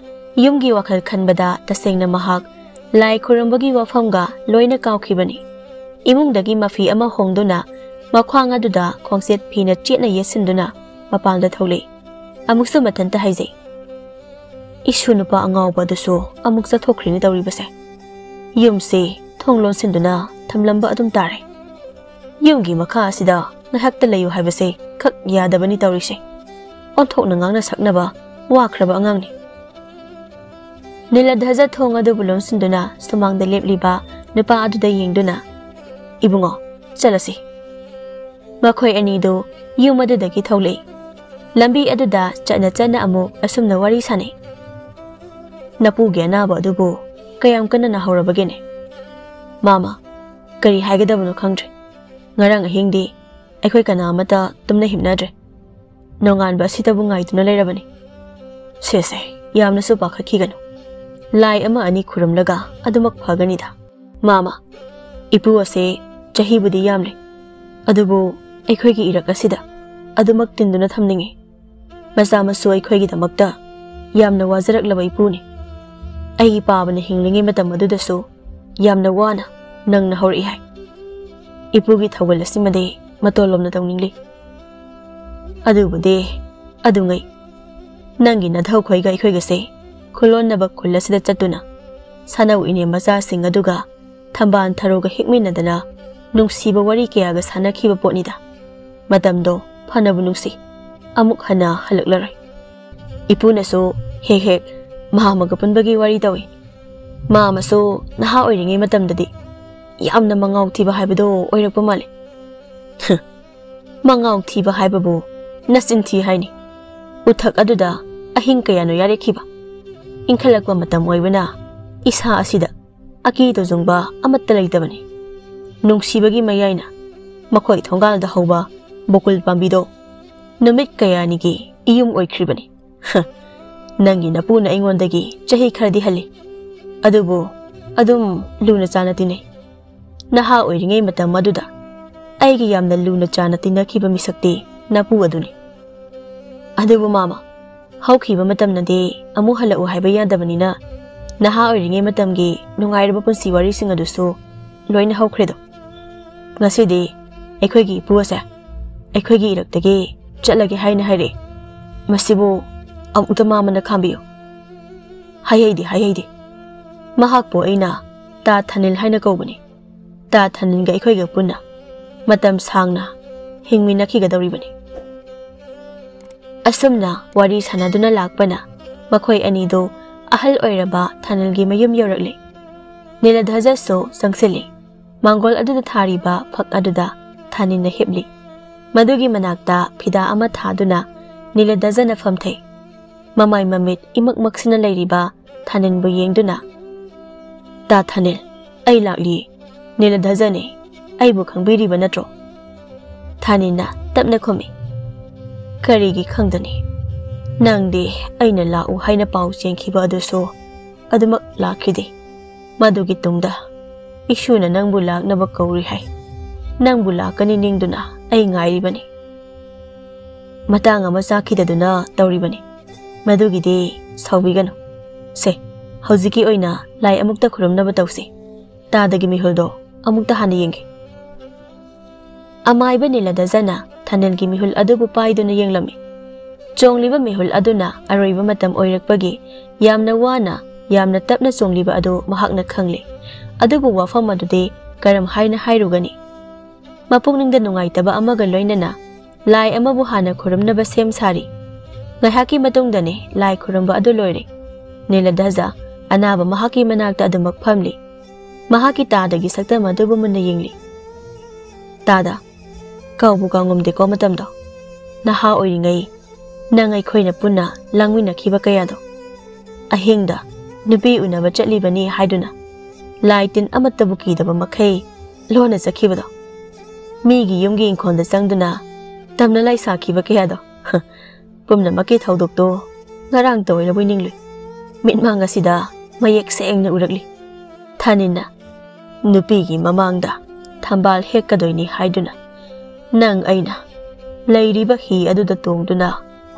ꯌꯨꯝꯒꯤ ꯋꯥꯈꯜ ꯈꯟꯕꯗ ꯇꯁꯦꯡꯅ ꯃꯍꯥꯛ ꯂꯥꯏ ꯈꯨꯔꯨꯝꯕꯒꯤ ꯋꯥꯐꯝꯒ ꯂꯣꯏꯅ ꯀꯥꯎꯈꯤꯕꯅꯤ꯫ ꯏꯃꯨꯡꯗꯒꯤ ꯃꯐꯤ ꯑꯃ ꯍꯣꯡꯗꯨꯅ ꯃꯈ꯭ꯋꯥꯡ ꯑꯗꯨꯗ ꯈꯣꯡꯆꯦꯠ ꯐꯤꯅ ꯆꯦꯠꯅ ꯌꯦꯠꯁꯤꯟꯗꯨꯅ ꯃꯄꯥꯟꯗ ꯊꯣꯛꯂꯛꯏ꯫ ꯑꯃꯨꯛꯁꯨ ꯃꯊꯟꯇ ꯍꯥꯏꯖꯩ, "ꯏꯁꯨ ꯅꯨꯄꯥ ꯑꯉꯥꯎꯕ ꯑꯗꯨꯁꯨ ꯑꯃꯨꯛ ꯆꯠꯊꯣꯛꯈ꯭ꯔꯦꯅꯦ ꯇꯧꯔꯤꯕꯁꯦ꯫ ꯌꯨꯝꯁꯤ ꯊꯣꯡ ꯂꯣꯟꯁꯤꯟꯗꯨꯅ ꯊꯝꯂꯝꯕ ꯑꯗꯨꯝ ꯇꯥꯔꯦ꯫ ꯌꯨꯝꯒꯤ ꯃꯈꯥ ꯑꯁꯤꯗ ꯉꯥꯏꯍꯥꯛꯇ ꯂꯩꯌꯨ ꯍꯥꯏꯕꯁꯦ ꯈꯛ ꯌꯥꯗꯕꯅꯤ ꯇꯧꯔꯤꯁꯦ꯫ ꯑꯣꯟꯊꯣꯛꯅ ꯉꯥꯡꯅ ꯁꯛꯅꯕ ꯋꯥꯈ꯭ꯔꯕ ꯑꯉꯥꯡꯅꯤ꯫ ꯅꯤꯂꯙꯖ ꯊꯣꯡ ꯑꯗꯨꯕꯨ ꯂꯣꯟꯁꯤꯟꯗꯨꯅ ꯁꯨꯃꯥꯡꯗ ꯂꯦꯞꯂꯤꯕ ꯅꯨꯄꯥ ꯑꯗꯨꯗ ꯌꯦꯡꯗꯨꯅ, "ꯏꯕꯨꯡꯉꯣ, ꯆꯠꯂꯁꯤ꯫" ꯃꯈꯣꯏ ꯑꯅꯤꯗꯨ ꯌꯨꯝ ꯑꯗꯨꯗꯒꯤ ꯊꯣꯛꯂꯛꯏ꯫ ꯂꯝꯕꯤ ꯑꯗꯨꯗ ꯆꯠꯅ ꯆꯠꯅ ꯑꯃꯨꯛ ꯑꯁꯨꯝꯅ ꯋꯥꯔꯤ ꯁꯥꯅꯩ꯫ "ꯅꯄꯨꯒꯤ ꯑꯅꯥꯕ ꯑꯗꯨꯕꯨ ꯀꯌꯥꯝ ꯀꯟꯅ ꯅꯥꯍꯧꯔꯕꯒꯦꯅꯦ?" "ꯃꯥꯃ, ꯀꯔꯤ ꯍꯥꯏꯒꯗꯕꯅꯣ ꯈꯪꯗ꯭ꯔꯦ꯫ ꯉꯔꯥꯡ ꯑꯍꯤꯡꯗꯤ ꯑꯩꯈꯣꯏ ꯀꯅꯥ ꯑꯃꯠꯇ ꯇꯨꯝꯅ ꯍꯤꯞꯅꯗ꯭ꯔꯦ꯫ ꯅꯣꯡꯉꯥꯟꯕ ꯑꯁꯤꯗꯕꯨ ꯉꯥꯏꯗꯨꯅ ꯂꯩꯔꯕꯅꯤ꯫" "ꯁꯦꯁꯦ, ꯌꯥꯝꯅꯁꯨ ꯄꯥꯈꯠꯈꯤꯒꯅꯨ꯫ ꯂꯥꯏ ꯑꯃ ꯑꯅꯤ ꯈꯨꯔꯨꯝꯂꯒ ꯑꯗꯨꯃꯛ ꯐꯒꯅꯤꯗ꯫ ꯃꯥꯃ, ꯏꯄꯨ ꯑꯁꯦ ꯆꯍꯤꯕꯨꯗꯤ ꯌꯥꯝꯂꯦ, ꯑꯗꯨꯕꯨ ꯑꯩꯈꯣꯏꯒꯤ ꯏꯔꯛ ꯑꯁꯤꯗ ꯑꯗꯨꯃꯛ ꯇꯤꯟꯗꯨꯅ ꯊꯝꯅꯤꯡꯉꯤ꯫ ꯃꯆꯥ ꯃꯁꯨ ꯑꯩꯈꯣꯏꯒꯤꯗꯃꯛꯇ ꯌꯥꯝꯅ ꯋꯥꯖꯔꯛꯂꯕ ꯏꯄꯨꯅꯤ꯫ ꯑꯩꯒꯤ ꯄꯥꯕꯅ ꯍꯤꯡꯂꯤꯉꯩ ꯃꯇꯝ ꯑꯗꯨꯗꯁꯨ ꯌꯥꯝꯅ ꯋꯥꯅ ꯅꯪꯅ ꯍꯧꯔꯛꯏ ꯍꯥꯏ꯫ ꯏꯄꯨꯒꯤ ꯊꯧꯒꯜ ꯑꯁꯤꯃꯗꯤ ꯃꯇꯣꯟ ꯂꯣꯝꯅ ꯇꯧꯅꯤꯡꯂꯤ꯫" "ꯑꯗꯨꯕꯨꯗꯤ ꯑꯗꯨꯉꯩ, ꯅꯪꯒꯤ ꯅꯙꯧꯈꯣꯏꯒ ꯑꯩꯈꯣꯏꯒꯁꯦ ꯈꯨꯂꯣꯟꯅꯕ ꯈꯨꯜ ꯑꯁꯤꯗ ꯆꯠꯇꯨꯅ ꯁꯥꯟꯅꯧ ꯏꯅꯦ ꯃꯆꯥꯁꯤꯡ ꯑꯗꯨꯒ ꯊꯝꯕꯥꯜ ꯊꯔꯣꯒ ꯍꯦꯛꯃꯤꯟꯅꯗꯅ ꯅꯨꯡꯁꯤꯕ ꯋꯥꯔꯤ ꯀꯌꯥꯒ ꯁꯥꯟꯅꯈꯤꯕ ꯄꯣꯠꯅꯤꯗ꯫ ꯃꯇꯝꯗꯣ ꯐꯅꯕꯨ ꯅꯨꯡꯁꯤ, ꯑꯃꯨꯛ ꯍꯟꯅ ꯍꯜꯂꯛꯂꯔꯣꯏ꯫ ꯏꯄꯨꯅꯁꯨ ꯍꯦꯛ ꯍꯦꯛ ꯃꯥꯃꯒ ꯄꯨꯟꯕꯒꯤ ꯋꯥꯔꯤ ꯇꯧꯏ꯫ ꯃꯥꯃꯁꯨ ꯅꯍꯥ ꯑꯣꯏꯔꯤꯉꯩ ꯃꯇꯝꯗꯗꯤ ꯌꯥꯝꯅ ꯃꯉꯥꯎ ꯊꯤꯕ ꯍꯥꯏꯕꯗꯣ ꯑꯣꯏꯔꯛꯄ ꯃꯥꯜꯂꯤ꯫" "ꯃꯉꯥꯎ ꯊꯤꯕ ꯍꯥꯏꯕꯕꯨ ꯅꯆꯤꯟ ꯊꯤ ꯍꯥꯏꯅꯤ꯫ ꯎꯊꯛ ꯑꯗꯨꯗ ꯑꯍꯤꯡ ꯀꯌꯥꯅꯣ ꯌꯥꯔꯦꯛꯈꯤꯕ꯫ ꯏꯪꯈꯠꯂꯛꯄ ꯃꯇꯝ ꯑꯣꯏꯕꯅ ꯏꯁꯥ ꯑꯁꯤꯗ ꯑꯀꯤ ꯇꯨꯖꯨꯡꯕ ꯑꯃꯠꯇ ꯂꯩꯇꯕꯅꯤ꯫ ꯅꯨꯡꯁꯤꯕꯒꯤ ꯃꯌꯥꯏꯅ ꯃꯈꯣꯏ ꯊꯣꯡꯒꯥꯜꯗ ꯍꯧꯕ ꯕꯣꯀꯨꯜ ꯄꯥꯝꯕꯤꯗꯣ ꯅꯨꯃꯤꯠ ꯀꯌꯥꯅꯤꯒꯤ ꯏꯌꯨꯝ ꯑꯣꯏꯈ꯭ꯔꯤꯕꯅꯤ꯫ ꯅꯪꯒꯤ ꯅꯄꯨꯅ ꯑꯩꯉꯣꯟꯗꯒꯤ ꯆꯍꯤ ꯈꯔꯗꯤ ꯍꯜꯂꯤ, ꯑꯗꯨꯕꯨ ꯑꯗꯨꯝ ꯂꯨꯅ ꯆꯥꯅ ꯇꯤꯟꯅꯩ꯫ ꯅꯍꯥ ꯑꯣꯏꯔꯤꯉꯩ ꯃꯇꯝ ꯑꯗꯨꯗ ꯑꯩꯒꯤ ꯌꯥꯝꯅ ꯂꯨꯅ ꯆꯥꯅ ꯇꯤꯟꯅꯈꯤꯕ ꯃꯤꯁꯛꯇꯤ ꯅꯄꯨ ꯑꯗꯨꯅꯤ꯫ ꯑꯗꯨꯕꯨ ꯃꯥꯃ, ꯍꯧꯈꯤꯕ ꯃꯇꯝꯅꯗꯤ ꯑꯃꯨꯛ ꯍꯜꯂꯛꯎ ꯍꯥꯏꯕ ꯌꯥꯗꯕꯅꯤꯅ, ꯅꯍꯥ ꯑꯣꯏꯔꯤꯉꯩ ꯃꯇꯝꯒꯤ ꯅꯨꯡꯉꯥꯏꯔꯕ ꯄꯨꯟꯁꯤ ꯋꯥꯔꯤꯁꯤꯡ ꯑꯗꯨꯁꯨ ꯂꯣꯏꯅ ꯍꯧꯈ꯭ꯔꯦꯗꯣ꯫ ꯉꯁꯤꯗꯤ ꯑꯩꯈꯣꯏꯒꯤ ꯏꯄꯨ ꯑꯁꯦ ꯑꯩꯈꯣꯏꯒꯤ ꯏꯔꯛꯇꯒꯤ ꯆꯠꯂꯒꯦ ꯍꯥꯏꯅ ꯍꯥꯏꯔꯛꯑꯦ꯫ ꯃꯁꯤꯕꯨ ꯑꯃꯨꯛꯇ ꯃꯥꯃꯅ ꯈꯥꯝꯕꯤꯌꯨ꯫" "ꯍꯥꯏꯍꯩꯗꯦ, ꯍꯥꯏꯍꯩꯗꯦ꯫ ꯃꯍꯥꯛꯄꯨ ꯑꯩꯅ ꯇꯥ ꯊꯥꯅꯤꯜ ꯍꯥꯏꯅ ꯀꯧꯕꯅꯤ꯫ ꯇꯥ ꯊꯥꯅꯤꯜꯒ ꯑꯩꯈꯣꯏꯒ ꯄꯨꯟꯅ ꯃꯇꯝ ꯁꯥꯡꯅ ꯍꯤꯡꯃꯤꯟꯅꯈꯤꯒꯗꯧꯔꯤꯕꯅꯤ꯫ ꯑꯁꯨꯝꯅ ꯋꯥꯔꯤ ꯁꯥꯟꯅꯗꯨꯅ ꯂꯥꯛꯄꯅ ꯃꯈꯣꯏ ꯑꯅꯤꯗꯨ ꯑꯍꯜ ꯑꯣꯏꯔꯕ ꯊꯥꯅꯤꯜꯒꯤ ꯃꯌꯨꯝ ꯌꯧꯔꯛꯂꯦ꯫ ꯅꯤꯂꯙꯖꯁꯨ ꯆꯪꯁꯤꯜꯂꯤ꯫ ꯃꯥꯡꯒꯣꯜ ꯑꯗꯨꯗ ꯊꯥꯔꯤꯕ ꯐꯛ ꯑꯗꯨꯗ ꯊꯥꯅꯤꯜꯅ ꯍꯤꯞꯂꯤ꯫ ꯃꯗꯨꯒꯤ ꯃꯅꯥꯛꯇ ꯐꯤꯗꯥ ꯑꯃ ꯊꯥꯗꯨꯅ ꯅꯤꯂꯙꯖꯅ ꯐꯝꯊꯩ꯫ ꯃꯃꯥꯏ ꯃꯃꯤꯠ ꯏꯃꯛ ꯃꯛꯁꯤꯟꯅ ꯂꯩꯔꯤꯕ ꯊꯥꯅꯤꯜꯕꯨ ꯌꯦꯡꯗꯨꯅ, "ꯇꯥ ꯊꯥꯅꯤꯜ, ꯑꯩ ꯂꯥꯛꯂꯤ꯫ ꯅꯤꯂꯙꯖꯅꯤ꯫ ꯑꯩꯕꯨ ꯈꯪꯕꯤꯔꯤꯕ ꯅꯠꯇ꯭ꯔꯣ?" ꯊꯥꯅꯤꯜꯅ ꯇꯞꯅ ꯈꯨꯝꯃꯤ꯫ "ꯀꯔꯤꯒꯤ ꯈꯪꯗꯅꯤ? ꯅꯪꯗꯤ ꯑꯩꯅ ꯂꯥꯛꯎ ꯍꯥꯏꯅ ꯄꯥꯎ ꯆꯦꯟꯈꯤꯕ ꯑꯗꯨꯁꯨ ꯑꯗꯨꯃꯛ ꯂꯥꯛꯈꯤꯗꯦ꯫ ꯃꯗꯨꯒꯤ ꯇꯨꯡꯗ ꯏꯁꯨꯅ ꯅꯪꯕꯨ ꯂꯥꯛꯅꯕ ꯀꯧꯔꯤ ꯍꯥꯏ꯫ ꯅꯪꯕꯨ ꯂꯥꯛꯀꯅꯤ ꯅꯤꯡꯗꯨꯅ ꯑꯩ ꯉꯥꯏꯔꯤꯕꯅꯤ꯫ ꯃꯇꯥꯡ ꯑꯃ ꯆꯥꯈꯤꯗꯗꯨꯅ ꯇꯧꯔꯤꯕꯅꯤ꯫ ꯃꯗꯨꯒꯤꯗꯤ ꯁꯥꯎꯕꯤꯒꯅꯨ꯫ ꯁꯦ, ꯍꯧꯖꯤꯛꯀꯤ ꯑꯣꯏꯅ ꯂꯥꯏ ꯑꯃꯨꯛꯇ ꯈꯨꯔꯨꯝꯅꯕ ꯇꯧꯁꯤ꯫ ꯇꯥꯗꯒꯤ ꯃꯤꯍꯨꯜꯗꯣ ꯑꯃꯨꯛꯇ ꯍꯥꯟꯅ ꯌꯦꯡꯒꯦ꯫" ꯑꯃꯥꯏꯕ ꯅꯤꯂꯙꯖꯅ ꯊꯥꯅꯤꯜꯒꯤ ꯃꯤꯍꯨꯜ ꯑꯗꯨꯕꯨ ꯄꯥꯏꯗꯨꯅ ꯌꯦꯡꯂꯝꯃꯤ꯫ ꯆꯣꯡꯂꯤꯕ ꯃꯤꯍꯨꯜ ꯑꯗꯨꯅ ꯑꯔꯣꯏꯕ ꯃꯇꯝ ꯑꯣꯏꯔꯛꯄꯒꯤ ꯌꯥꯝꯅ ꯋꯥꯅ, ꯌꯥꯝꯅ ꯇꯞꯅ ꯆꯣꯡꯂꯤꯕ ꯑꯗꯨ ꯃꯍꯥꯛꯅ ꯈꯪꯂꯦ꯫ ꯑꯗꯨꯕꯨ ꯋꯥꯐꯝ ꯑꯗꯨꯗꯤ ꯀꯔꯝ ꯍꯥꯏꯅ ꯍꯥꯏꯔꯨꯒꯅꯤ? ꯃꯄꯨꯛꯅꯤꯡꯗ ꯅꯨꯡꯉꯥꯏꯇꯕ ꯑꯃꯒ ꯂꯣꯏꯅꯅ ꯂꯥꯏ ꯑꯃꯕꯨ ꯍꯥꯟꯅ ꯈꯨꯔꯨꯝꯅꯕ ꯁꯦꯝ ꯁꯥꯔꯤ꯫ ꯉꯥꯏꯍꯥꯛꯀꯤ ꯃꯇꯨꯡꯗꯅꯤ ꯂꯥꯏ ꯈꯨꯔꯨꯝꯕ ꯑꯗꯨ ꯂꯣꯏꯔꯦ꯫ ꯅꯤꯂꯙꯖ ꯑꯅꯥꯕ ꯃꯍꯥꯛꯀꯤ ꯃꯅꯥꯛꯇ ꯑꯗꯨꯃꯛ ꯐꯝꯂꯤ꯫ ꯃꯍꯥꯛꯀꯤ ꯇꯥꯗꯒꯤ ꯁꯛꯇꯝ ꯑꯗꯨꯕꯨ ꯃꯨꯟꯅ ꯌꯦꯡꯂꯤ꯫ "ꯇꯥꯗ, ꯀꯥꯎꯕꯨ ꯀꯥꯎꯉꯝꯗꯦꯀꯣ ꯃꯇꯝꯗꯣ꯫ ꯅꯍꯥ ꯑꯣꯏꯔꯤꯉꯩ ꯅꯪ ꯑꯩꯈꯣꯏꯅ ꯄꯨꯟꯅ ꯂꯥꯡꯃꯤꯟꯅꯈꯤꯕ ꯀꯌꯥꯗꯣ꯫ ꯑꯍꯤꯡꯗ ꯅꯨꯄꯤ ꯎꯅꯕ ꯆꯠꯂꯤꯕꯅꯤ ꯍꯥꯏꯗꯨꯅ ꯂꯥꯏ ꯇꯤꯟ ꯑꯃꯠꯇꯕꯨ ꯀꯤꯗꯕ ꯃꯈꯩ ꯂꯣꯟꯅ ꯆꯠꯈꯤꯕꯗꯣ꯫ ꯃꯤꯒꯤ ꯌꯨꯝꯒꯤ ꯏꯪꯈꯣꯜꯗ ꯆꯪꯗꯨꯅ ꯇꯝꯅ ꯂꯥꯏ ꯁꯥꯈꯤꯕ ꯀꯌꯥꯗꯣ꯫ ꯄꯨꯝꯅꯃꯛꯀꯤ ꯊꯧꯗꯣꯛꯇꯣ ꯉꯔꯥꯡꯇ ꯑꯣꯏꯔꯕꯣꯏ ꯅꯤꯡꯂꯨꯏ꯫ ꯃꯤꯠꯃꯥꯡ ꯑꯁꯤꯗ ꯃꯌꯦꯛ ꯁꯦꯡꯅ ꯎꯔꯛꯂꯤ꯫" ꯊꯥꯅꯤꯜꯅ ꯅꯨꯄꯤꯒꯤ ꯃꯃꯥꯡꯗ ꯊꯝꯕꯥꯜ ꯍꯦꯛꯀꯗꯣꯏꯅꯤ ꯍꯥꯏꯗꯨꯅ ꯅꯪ ꯑꯩꯅ ꯂꯩꯔꯤꯕ ꯍꯤ ꯑꯗꯨꯗ ꯇꯣꯡꯗꯨꯅ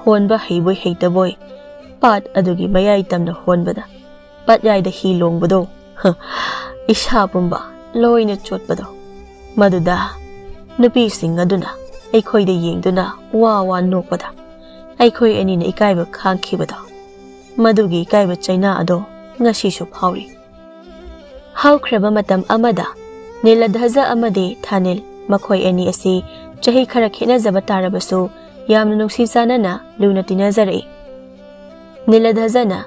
ꯍꯣꯟꯕ ꯍꯩꯕꯣꯏ ꯍꯩꯇꯕꯣꯏ ꯄꯥꯠ ꯑꯗꯨꯒꯤ ꯃꯌꯥꯏ ꯇꯝꯅ ꯍꯣꯟꯕꯗ ꯄꯥꯠꯌꯥꯏꯗ ꯍꯤ ꯂꯣꯡꯕꯗꯣ, ꯍ, ꯏꯁꯥ ꯄꯨꯝꯕ ꯂꯣꯏꯅ ꯆꯣꯠꯄꯗꯣ, ꯃꯗꯨꯗ ꯅꯨꯄꯤꯁꯤꯡ ꯑꯗꯨꯅ ꯑꯩꯈꯣꯏꯗ ꯌꯦꯡꯗꯨꯅ ꯋꯥ ꯋꯥ ꯅꯣꯛꯄꯗ ꯑꯩꯈꯣꯏ ꯑꯅꯤꯅ ꯏꯀꯥꯏꯕ ꯈꯥꯡꯈꯤꯕꯗꯣ, ꯃꯗꯨꯒꯤ ꯏꯀꯥꯏꯕ ꯆꯩꯅꯥ ꯑꯗꯣ ꯉꯁꯤꯁꯨ ꯐꯥꯎꯔꯤ꯫ ꯍꯧꯈ꯭ꯔꯕ ꯃꯇꯝ ꯑꯃꯗ ꯅꯤꯂꯙꯖ ꯑꯃꯗꯤ ꯊꯥꯅꯤꯜ, ꯃꯈꯣꯏ ꯑꯅꯤ ꯑꯁꯤ ꯆꯍꯤ ꯈꯔ ꯈꯦꯠꯅꯖꯕ ꯇꯥꯔꯕꯁꯨ ꯌꯥꯝꯅ ꯅꯨꯡꯁꯤ ꯆꯥꯟꯅꯅ ꯂꯨꯅ ꯇꯤꯟꯅꯖꯔꯛꯏ꯫ ꯅꯤꯂꯙꯖꯅ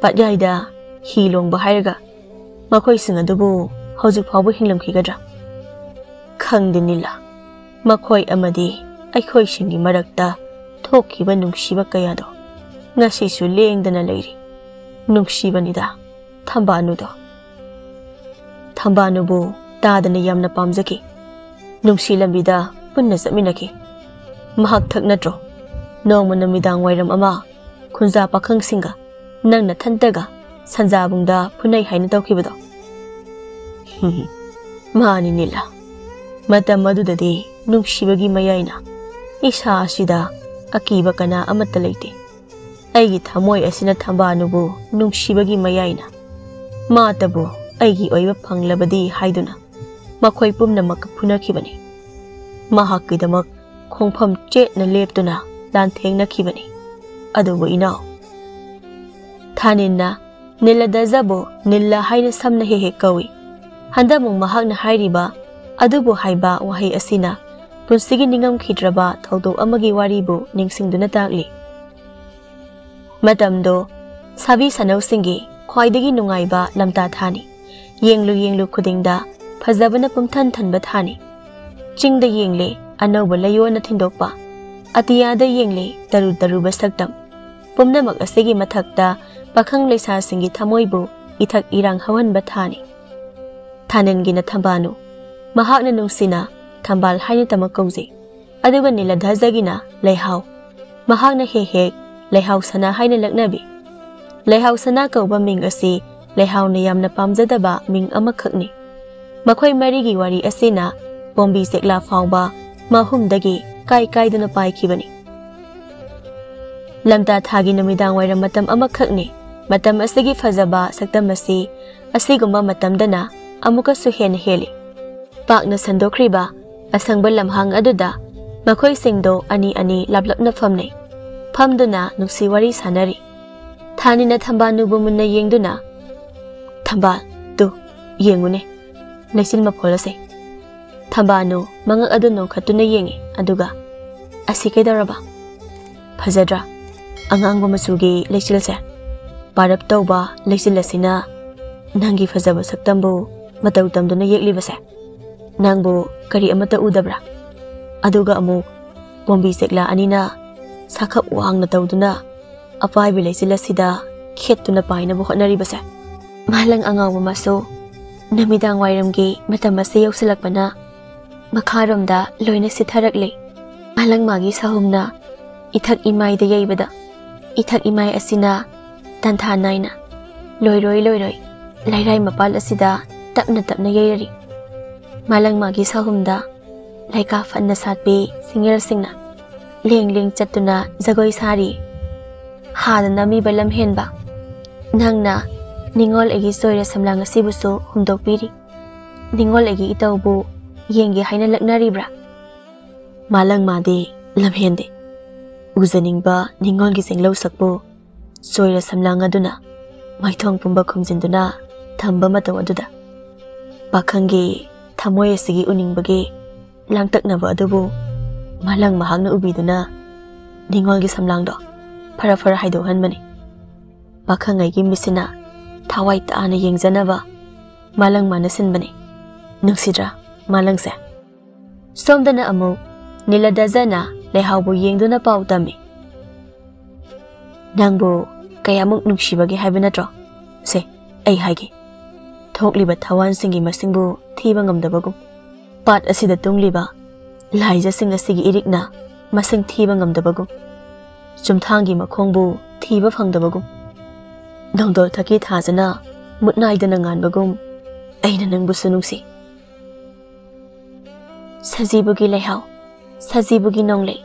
ꯄꯥꯠꯌꯥꯏꯗ ꯍꯤ ꯂꯣꯡꯕ ꯍꯥꯏꯔꯒ ꯃꯈꯣꯏꯁꯤꯡ ꯑꯗꯨꯕꯨ ꯍꯧꯖꯤꯛ ꯐꯥꯎꯕ ꯍꯤꯡꯂꯝꯈꯤꯒꯗ꯭ꯔꯥ? ꯈꯪꯗꯦ ꯅꯤꯂꯥ, ꯃꯈꯣꯏ ꯑꯃꯗꯤ ꯑꯩꯈꯣꯏꯁꯤꯡꯒꯤ ꯃꯔꯛꯇ ꯊꯣꯛꯈꯤꯕ ꯅꯨꯡꯁꯤꯕ ꯀꯌꯥꯗꯣ ꯉꯁꯤꯁꯨ ꯂꯦꯡꯗꯅ ꯂꯩꯔꯤ꯫ ꯅꯨꯡꯁꯤꯕꯅꯤꯗ ꯊꯝꯕꯥꯅꯨꯗꯣ꯫ ꯊꯝꯕꯥꯅꯨꯕꯨ ꯇꯥꯗꯅ ꯌꯥꯝꯅ ꯄꯥꯝꯖꯈꯤ꯫ ꯅꯨꯡꯁꯤ ꯂꯝꯕꯤꯗ ꯄꯨꯟꯅ ꯆꯠꯃꯤꯟꯅꯈꯤ꯫ ꯃꯍꯥꯛ ꯊꯛ ꯅꯠꯇ꯭ꯔꯣ ꯅꯣꯡꯃ ꯅꯨꯃꯤꯗꯥꯡ ꯋꯥꯏꯔꯝ ꯑꯃ ꯈꯨꯟꯖꯥ ꯄꯥꯈꯪꯁꯤꯡꯒ ꯅꯪ ꯅꯊꯟꯇꯒ ꯁꯟꯖꯥꯕꯨꯡꯗ ꯐꯨꯅꯩ ꯍꯥꯏꯅ ꯇꯧꯈꯤꯕꯗꯣ? ꯃꯥꯅꯤ ꯅꯤꯂꯥ, ꯃꯇꯝ ꯑꯗꯨꯗꯗꯤ ꯅꯨꯡꯁꯤꯕꯒꯤ ꯃꯌꯥꯏꯅ ꯏꯁꯥ ꯑꯁꯤꯗ ꯑꯀꯤꯕ ꯀꯅꯥ ꯑꯃꯠꯇ ꯂꯩꯇꯦ꯫ ꯑꯩꯒꯤ ꯊꯃꯣꯏ ꯑꯁꯤꯅ ꯊꯝꯕꯥꯅꯨꯕꯨ ꯅꯨꯡꯁꯤꯕꯒꯤ ꯃꯌꯥꯏꯅ ꯃꯥꯇꯕꯨ ꯑꯩꯒꯤ ꯑꯣꯏꯕ ꯐꯪꯂꯕꯗꯤ ꯍꯥꯏꯗꯨꯅ ꯃꯈꯣꯏ ꯄꯨꯝꯅꯃꯛꯀ ꯐꯨꯅꯈꯤꯕꯅꯤ꯫ ꯃꯍꯥꯛꯀꯤꯗꯃꯛ ꯈꯣꯡꯐꯝ ꯆꯦꯠꯅ ꯂꯦꯞꯇꯨꯅ ꯂꯥꯟꯊꯦꯡꯅꯈꯤꯕꯅꯤ꯫ ꯑꯗꯨꯕꯨ ꯏꯅꯥꯎ, ꯊꯥꯅꯤꯟꯅ ꯅꯤꯂꯗꯖꯕꯨ ꯅꯤꯜꯂ ꯍꯥꯏꯅ ꯁꯝꯅ ꯍꯦꯛ ꯍꯦꯛ ꯀꯧꯏ꯫ ꯍꯟꯗꯛꯃꯨꯛ ꯃꯍꯥꯛꯅ ꯍꯥꯏꯔꯤꯕ "ꯑꯗꯨꯕꯨ" ꯍꯥꯏꯕ ꯋꯥꯍꯩ ꯑꯁꯤꯅ ꯄꯨꯟꯁꯤꯒꯤ ꯅꯤꯡꯉꯝꯈꯤꯗ꯭ꯔꯕ ꯊꯧꯗꯣꯛ ꯑꯃꯒꯤ ꯋꯥꯔꯤꯕꯨ ꯅꯤꯡꯁꯤꯡꯗꯨꯅ ꯇꯥꯛꯂꯤ꯫ ꯃꯇꯝꯗꯣ ꯁꯥꯕꯤ ꯁꯥꯅꯧꯁꯤꯡꯒꯤ ꯈ꯭ꯋꯥꯏꯗꯒꯤ ꯅꯨꯡꯉꯥꯏꯕ ꯂꯝꯇꯥ ꯊꯥꯅꯤ꯫ ꯌꯦꯡꯂꯨ ꯌꯦꯡꯂꯨ ꯈꯨꯗꯤꯡꯗ ꯐꯖꯕꯅ ꯄꯨꯝꯊꯟ ꯊꯟꯕ ꯊꯥꯅꯤ꯫ ꯆꯤꯡꯗ ꯌꯦꯡꯂꯦ, ꯑꯅꯧꯕ ꯂꯩꯌꯣꯟꯅ ꯊꯤꯟꯗꯣꯛꯄ꯫ ꯑꯇꯤꯌꯥꯗ ꯌꯦꯡꯂꯦ, ꯇꯔꯨ ꯇꯔꯨꯕ ꯁꯛꯇꯝ꯫ ꯄꯨꯝꯅꯃꯛ ꯑꯁꯤꯒꯤ ꯃꯊꯛꯇ ꯄꯥꯈꯪ ꯂꯩꯁꯥꯁꯤꯡꯒꯤ ꯊꯃꯣꯏꯕꯨ ꯏꯊꯛ ꯏꯔꯥꯡ ꯍꯧꯍꯟꯕ ꯊꯥꯅꯤ꯫ ꯊꯥꯅꯤꯟꯒꯤꯅ ꯊꯝꯕꯥꯅꯨ, ꯃꯍꯥꯛꯅ ꯅꯨꯡꯁꯤꯅ ꯊꯝꯕꯥꯜ ꯍꯥꯏꯅ ꯇꯃꯛ ꯀꯧꯖꯩ꯫ ꯑꯗꯨꯒ ꯅꯤꯂꯙꯖꯒꯤꯅ ꯂꯩꯍꯥꯎ, ꯃꯍꯥꯛꯅ ꯍꯦꯛ ꯍꯦꯛ ꯂꯩꯍꯥꯎ ꯁꯅꯥ ꯍꯥꯏꯅ ꯂꯛꯅꯕꯤ꯫ ꯂꯩꯍꯥꯎ ꯁꯅꯥ ꯀꯧꯕ ꯃꯤꯡ ꯑꯁꯤ ꯂꯩꯍꯥꯎꯅ ꯌꯥꯝꯅ ꯄꯥꯝꯖꯗꯕ ꯃꯤꯡ ꯑꯃꯈꯛꯅꯤ꯫ ꯃꯈꯣꯏ ꯃꯔꯤꯒꯤ ꯋꯥꯔꯤ ꯑꯁꯤꯅ ꯄꯣꯝꯕꯤ ꯆꯦꯛꯂꯥ ꯐꯥꯎꯕ ꯃꯍꯨꯝꯗꯒꯤ ꯀꯥꯏ ꯀꯥꯏꯗꯨꯅ ꯄꯥꯏꯈꯤꯕꯅꯤ꯫ ꯂꯝꯇꯥ ꯊꯥꯒꯤ ꯅꯨꯃꯤꯗꯥꯡ ꯋꯥꯏꯔꯝ ꯃꯇꯝ ꯑꯃꯈꯛꯅꯤ꯫ ꯃꯇꯝ ꯑꯁꯤꯒꯤ ꯐꯖꯕ ꯁꯛꯇꯝ ꯑꯁꯤ ꯑꯁꯤꯒꯨꯝꯕ ꯃꯇꯝꯗꯅ ꯑꯃꯨꯛꯀꯁꯨ ꯍꯦꯟꯅ ꯍꯦꯜꯂꯤ꯫ ꯄꯥꯛꯅ ꯁꯟꯗꯣꯛꯈ꯭ꯔꯤꯕ ꯑꯁꯪꯕ ꯂꯝꯍꯥꯡ ꯑꯗꯨꯗ ꯃꯈꯣꯏꯁꯤꯡꯗꯣ ꯑꯅꯤ ꯑꯅꯤ ꯂꯥꯞꯂꯞꯅ ꯐꯝꯅꯩ꯫ ꯐꯝꯗꯨꯅ ꯅꯨꯡꯁꯤ ꯋꯥꯔꯤ ꯁꯥꯟꯅꯔꯤ꯫ ꯊꯥꯅꯤꯅ ꯊꯝꯕꯥꯜꯅꯨꯕꯨ ꯃꯨꯟꯅ ꯌꯦꯡꯗꯨꯅ, "ꯊꯝꯕꯥꯜ, ꯌꯦꯡꯉꯨꯅꯦ, ꯂꯩꯆꯤꯜ ꯃꯈꯣꯜ ꯑꯁꯦ꯫ ꯊꯝꯕꯥꯜꯅꯨ ꯃꯉꯛ ꯑꯗꯨ ꯅꯣꯡꯈꯠꯇꯨꯅ ꯌꯦꯡꯉꯤ, ꯑꯗꯨꯒ, "ꯑꯁꯤ ꯀꯩꯗꯧꯔꯕ? ꯐꯖꯗ꯭ꯔꯥ? ꯑꯉꯥꯡꯕ ꯃꯆꯨꯒꯤ ꯂꯩꯆꯤꯜꯁꯦ, ꯄꯥꯔꯞ ꯇꯧꯕ ꯂꯩꯆꯤꯜ ꯑꯁꯤꯅ ꯅꯪꯒꯤ ꯐꯖꯕ ꯁꯛꯇꯝꯕꯨ ꯃꯇꯧ ꯇꯝꯗꯨꯅ ꯌꯦꯛꯂꯤꯕꯁꯦ, ꯅꯪꯕꯨ ꯀꯔꯤ ꯑꯃꯠꯇ ꯎꯗꯕ꯭ꯔꯥ? ꯑꯗꯨꯒ ꯑꯃꯨꯛ ꯄꯣꯝꯕꯤ ꯆꯦꯛꯂꯥ ꯑꯅꯤꯅ ꯁꯥꯈꯞ ꯋꯥꯡꯅ ꯇꯧꯗꯨꯅ ꯑꯄꯥꯏꯕ ꯂꯩꯆꯤꯜ ꯑꯁꯤꯗ ꯈꯦꯠꯇꯨꯅ ꯄꯥꯏꯅꯕ ꯍꯣꯠꯅꯔꯤꯕꯁꯦ, ꯃꯥꯂꯪ ꯑꯉꯥꯎꯕ ꯃꯆꯨ, ꯅꯨꯃꯤꯗꯥꯡ ꯋꯥꯏꯔꯝꯒꯤ ꯃꯇꯝ ꯑꯁꯤ ꯌꯧꯁꯤꯜꯂꯛꯄꯅ ꯃꯈꯥꯔꯣꯝꯗ ꯂꯣꯏꯅ ꯁꯤꯊꯔꯛꯂꯦ꯫ ꯃꯥꯂꯪ ꯃꯥꯒꯤ ꯁꯥꯍꯨꯝꯅ ꯏꯊꯛ ꯏꯃꯥꯏꯗ ꯌꯩꯕꯗ, ꯏꯊꯛ ꯏꯃꯥꯏ ꯑꯁꯤꯅ ꯇꯟꯊꯥ ꯅꯥꯏꯅ, ꯂꯣꯏꯔꯣꯏ ꯂꯣꯏꯔꯣꯏ, ꯂꯩꯔꯥꯏ ꯃꯄꯥꯜ ꯑꯁꯤꯗ ꯇꯞꯅ ꯇꯞꯅ ꯌꯩꯔꯔꯤ꯫ ꯃꯥꯂꯪ ꯃꯥꯒꯤ ꯁꯥꯍꯨꯝꯗ ꯂꯩꯀꯥ ꯐꯟꯅ ꯁꯥꯠꯄꯤ ꯁꯤꯡꯉꯦꯜꯁꯤꯡꯅ ꯂꯦꯡ ꯂꯦꯡ ꯆꯠꯇꯨꯅ ꯖꯒꯣꯏ ꯁꯥꯔꯤ꯫ ꯍꯥꯗ ꯅꯝꯃꯤꯕ ꯂꯝꯍꯦꯟꯕ, ꯅꯪꯅ ꯅꯤꯉꯣꯜ ꯑꯩꯒꯤ ꯆꯣꯏꯔ ꯁꯝꯂꯥꯡ ꯑꯁꯤꯕꯨꯁꯨ ꯍꯨꯝꯗꯣꯛꯄꯤꯔꯤ꯫ ꯅꯤꯉꯣꯜ ꯑꯩꯒꯤ ꯏꯇꯧꯕꯨ ꯌꯦꯡꯒꯦ ꯍꯥꯏꯅ ꯂꯛꯅꯔꯤꯕ꯭ꯔꯥ? ꯃꯥꯂꯪ ꯃꯥꯗꯤ ꯂꯝꯍꯦꯟꯗꯦ꯫ ꯎꯖꯅꯤꯡꯕ ꯅꯤꯉꯣꯜꯒꯤ ꯆꯤꯡꯂꯧ ꯁꯛꯄꯨ ꯆꯣꯏꯔ ꯁꯝꯂꯥꯡ ꯑꯗꯨꯅ ꯃꯥꯏꯊꯣꯡ ꯄꯨꯝꯕ ꯈꯨꯝꯖꯤꯟꯗꯨꯅ ꯊꯝꯕ ꯃꯇꯧ ꯑꯗꯨꯗ ꯄꯥꯈꯪꯒꯤ ꯊꯃꯣꯏ ꯑꯁꯤꯒꯤ ꯎꯅꯤꯡꯕꯒꯤ ꯂꯥꯡꯇꯛꯅꯕ ꯑꯗꯨꯕꯨ ꯃꯥꯂꯪ ꯃꯍꯥꯛꯅ ꯎꯕꯤꯗꯨꯅ ꯅꯤꯉꯣꯜꯒꯤ ꯁꯝꯂꯥꯡꯗꯣ ꯐꯔ ꯐꯔ ꯍꯥꯏꯗꯣꯛꯍꯟꯕꯅꯤ꯫ ꯄꯥꯈꯪꯉꯩꯒꯤ ꯃꯤꯠꯁꯤꯅ ꯊꯋꯥꯏ ꯇꯥꯅ ꯌꯦꯡꯖꯅꯕ ꯃꯥꯂꯪ ꯃꯥꯅ ꯁꯤꯟꯕꯅꯤ꯫ ꯅꯨꯡꯁꯤꯗ꯭ꯔꯥ ꯃꯥꯂꯪꯁꯦ? ꯁꯣꯝꯗꯅ ꯑꯃꯨꯛ ꯅꯤꯂꯗꯖꯅ ꯂꯩꯍꯥꯎꯕꯨ ꯌꯦꯡꯗꯨꯅ ꯄꯥꯎ ꯇꯝꯃꯤ꯫ "ꯅꯪꯕꯨ ꯀꯌꯥꯃꯨꯛ ꯅꯨꯡꯁꯤꯕꯒꯦ ꯍꯥꯏꯕ ꯅꯠꯇ꯭ꯔꯣ? ꯁꯦ, ꯑꯩ ꯍꯥꯏꯒꯦ꯫ ꯊꯣꯛꯂꯤꯕ ꯊꯋꯥꯟꯁꯤꯡꯒꯤ ꯃꯁꯤꯡꯕꯨ ꯊꯤꯕ ꯉꯝꯗꯕꯒꯨꯝ, ꯄꯥꯠ ꯑꯁꯤꯗ ꯇꯨꯡꯂꯤꯕ ꯂꯥꯏꯖꯁꯤꯡ ꯑꯁꯤꯒꯤ ꯏꯔꯤꯛꯅ ꯃꯁꯤꯡ ꯊꯤꯕ ꯉꯝꯗꯕꯒꯨꯝ, ꯆꯨꯝꯊꯥꯡꯒꯤ ꯃꯈꯣꯡꯕꯨ ꯊꯤꯕ ꯐꯪꯗꯕꯒꯨꯝ, ꯅꯣꯡꯗꯣꯜ ꯊꯛꯀꯤ ꯊꯥꯖꯅ ꯃꯨꯠ ꯅꯥꯏꯗꯅ ꯉꯥꯟꯕꯒꯨꯝ, ꯑꯩꯅ ꯅꯪꯕꯨꯁꯨ ꯅꯨꯡꯁꯤ꯫" ꯁꯖꯤꯕꯨꯒꯤ ꯂꯩꯍꯥꯎ, ꯁꯖꯤꯕꯨꯒꯤ ꯅꯣꯡꯂꯩ,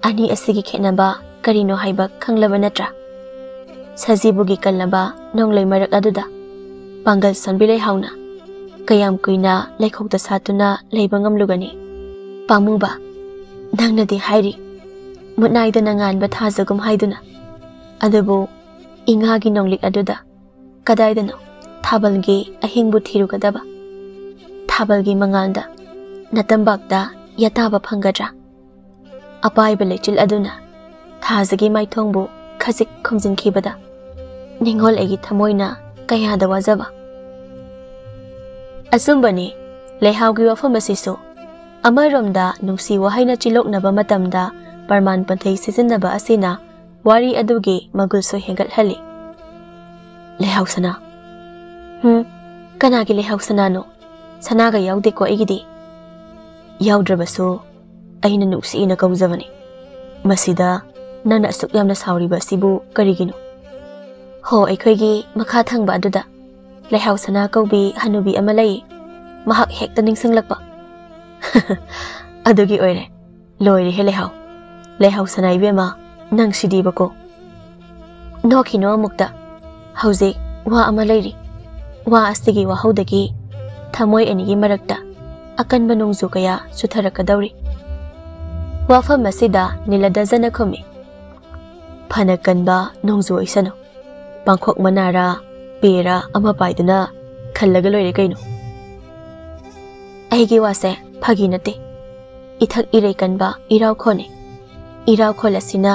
ꯑꯅꯤ ꯑꯁꯤꯒꯤ ꯈꯦꯠꯅꯕ ꯀꯔꯤꯅꯣ ꯍꯥꯏꯕ ꯈꯪꯂꯕ ꯅꯠꯇ꯭ꯔꯥ? ꯁꯖꯤꯕꯨꯒꯤ ꯀꯜꯂꯕ ꯅꯣꯡꯂꯩ ꯃꯔꯛ ꯑꯗꯨꯗ ꯄꯥꯡꯒꯜ ꯁꯣꯟꯕꯤ ꯂꯩꯍꯥꯎꯅ ꯀꯌꯥꯝ ꯀꯨꯏꯅ ꯂꯩꯈꯣꯛꯇ ꯁꯥꯠꯇꯨꯅ ꯂꯩꯕ ꯉꯝꯂꯨꯒꯅꯤ? ꯄꯥꯝꯃꯨꯕ, ꯅꯪꯅꯗꯤ ꯍꯥꯏꯔꯤ, ꯃꯨꯠ ꯅꯥꯏꯗꯅ ꯉꯥꯟꯕ ꯊꯥꯖꯒꯨꯝ ꯍꯥꯏꯗꯨꯅ, ꯑꯗꯨꯕꯨ ꯏꯉꯥꯒꯤ ꯅꯣꯡꯂꯤꯛ ꯑꯗꯨꯗ ꯀꯗꯥꯏꯗꯅꯣ ꯊꯥꯕꯜꯒꯤ ꯑꯍꯤꯡꯕꯨ ꯊꯤꯔꯨꯒꯗꯕ꯫ ꯊꯥꯕꯜꯒꯤ ꯃꯉꯥꯜꯗ ꯅꯇꯝꯕꯥꯛꯇ ꯌꯥꯇꯥꯕ ꯐꯪꯒꯗ꯭ꯔꯥ? ꯑꯄꯥꯏꯕ ꯂꯩꯆꯤꯜ ꯑꯗꯨꯅ ꯊꯥꯖꯒꯤ ꯃꯥꯏꯊꯣꯡꯕꯨ ꯈꯖꯤꯛ ꯈꯨꯝꯖꯤꯟꯈꯤꯕꯗ ꯅꯤꯡꯉꯣꯜ ꯑꯩꯒꯤ ꯊꯃꯣꯏꯅ ꯀꯌꯥꯗ ꯋꯥꯖꯕ꯫ ꯑꯆꯨꯝꯕꯅꯤ, ꯂꯩꯍꯥꯎꯒꯤ ꯋꯥꯐꯝ ꯑꯁꯤꯁꯨ ꯑꯃꯔꯣꯝꯗ ꯅꯨꯡꯁꯤ ꯋꯥꯍꯩꯅ ꯆꯤꯂꯣꯛꯅꯕ ꯃꯇꯝꯗ ꯄ꯭ꯔꯃꯥꯟ ꯄꯟꯊꯩ ꯁꯤꯖꯤꯟꯅꯕ ꯑꯁꯤꯅ ꯋꯥꯔꯤ ꯑꯗꯨꯒꯤ ꯃꯒꯨꯜꯁꯨ ꯍꯦꯟꯒꯠꯍꯜꯂꯤ꯫ ꯂꯩꯍꯥꯎ ꯁꯅꯥ꯫ ꯍꯨꯝ, ꯀꯅꯥꯒꯤ ꯂꯩꯍꯥꯎ ꯁꯅꯥꯅꯣ? ꯁꯅꯥꯒ ꯌꯥꯎꯗꯦꯀꯣ ꯑꯩꯒꯤꯗꯤ꯫ ꯌꯥꯎꯗ꯭ꯔꯕꯁꯨ ꯑꯩꯅ ꯅꯨꯡꯁꯤꯅ ꯀꯧꯖꯕꯅꯤ꯫ ꯃꯁꯤꯗ ꯅꯪꯅ ꯑꯁꯨꯛ ꯌꯥꯝꯅ ꯁꯥꯎꯔꯤꯕ ꯑꯁꯤꯕꯨ ꯀꯔꯤꯒꯤꯅꯣ? ꯍꯣ, ꯑꯩꯈꯣꯏꯒꯤ ꯃꯈꯥ ꯊꯪꯕ ꯑꯗꯨꯗ ꯂꯩꯍꯥꯎ ꯁꯅꯥ ꯀꯧꯕꯤ ꯍꯅꯨꯕꯤ ꯑꯃ ꯂꯩ꯫ ꯃꯍꯥꯛ ꯍꯦꯛꯇ ꯅꯤꯡꯁꯤꯡꯂꯛꯄ꯫ ꯑꯗꯨꯒꯤ ꯑꯣꯏꯔꯦ꯫ ꯂꯣꯏꯔꯦꯍꯦ ꯂꯩꯍꯥꯎ꯫ ꯂꯩꯍꯥꯎ ꯁꯅꯥ ꯏꯕꯦꯝꯃ, ꯅꯪ ꯁꯤꯗꯤꯕꯀꯣ꯫ ꯅꯣꯛꯈꯤꯅꯣ ꯑꯃꯨꯛꯇ꯫ ꯍꯧꯖꯤꯛ ꯋꯥ ꯑꯃ ꯂꯩꯔꯤ꯫ ꯋꯥ ꯑꯁꯤꯒꯤ ꯋꯥꯍꯧꯗꯒꯤ ꯊꯃꯣꯏ ꯑꯅꯤꯒꯤ ꯃꯔꯛꯇ ꯑꯀꯟꯕ ꯅꯣꯡꯖꯨ ꯀꯌꯥ ꯆꯨꯊꯔꯛꯀꯗꯧꯔꯤ꯫ ꯋꯥꯐꯝ ꯑꯁꯤꯗ ꯅꯤꯂꯗꯖꯅ ꯈꯨꯝꯃꯤ, "ꯐꯅ ꯀꯟꯕ ꯅꯣꯡꯖꯨ ꯑꯣꯏꯁꯅꯨ꯫ ꯄꯥꯡꯈꯣꯛ ꯃꯅꯥꯔꯥ, ꯄꯦꯔꯥ ꯑꯃ ꯄꯥꯏꯗꯨꯅ ꯈꯜꯂꯒ ꯂꯣꯏꯔꯦ ꯀꯩꯅꯣ꯫" ꯑꯩꯒꯤ ꯋꯥꯁꯦ ꯐꯥꯒꯤ ꯅꯠꯇꯦ꯫ ꯏꯊꯛ ꯏꯔꯩ ꯀꯟꯕ ꯏꯔꯥꯎꯈꯣꯜꯅꯤ꯫ ꯏꯔꯥꯎꯈꯣꯜ ꯑꯁꯤꯅ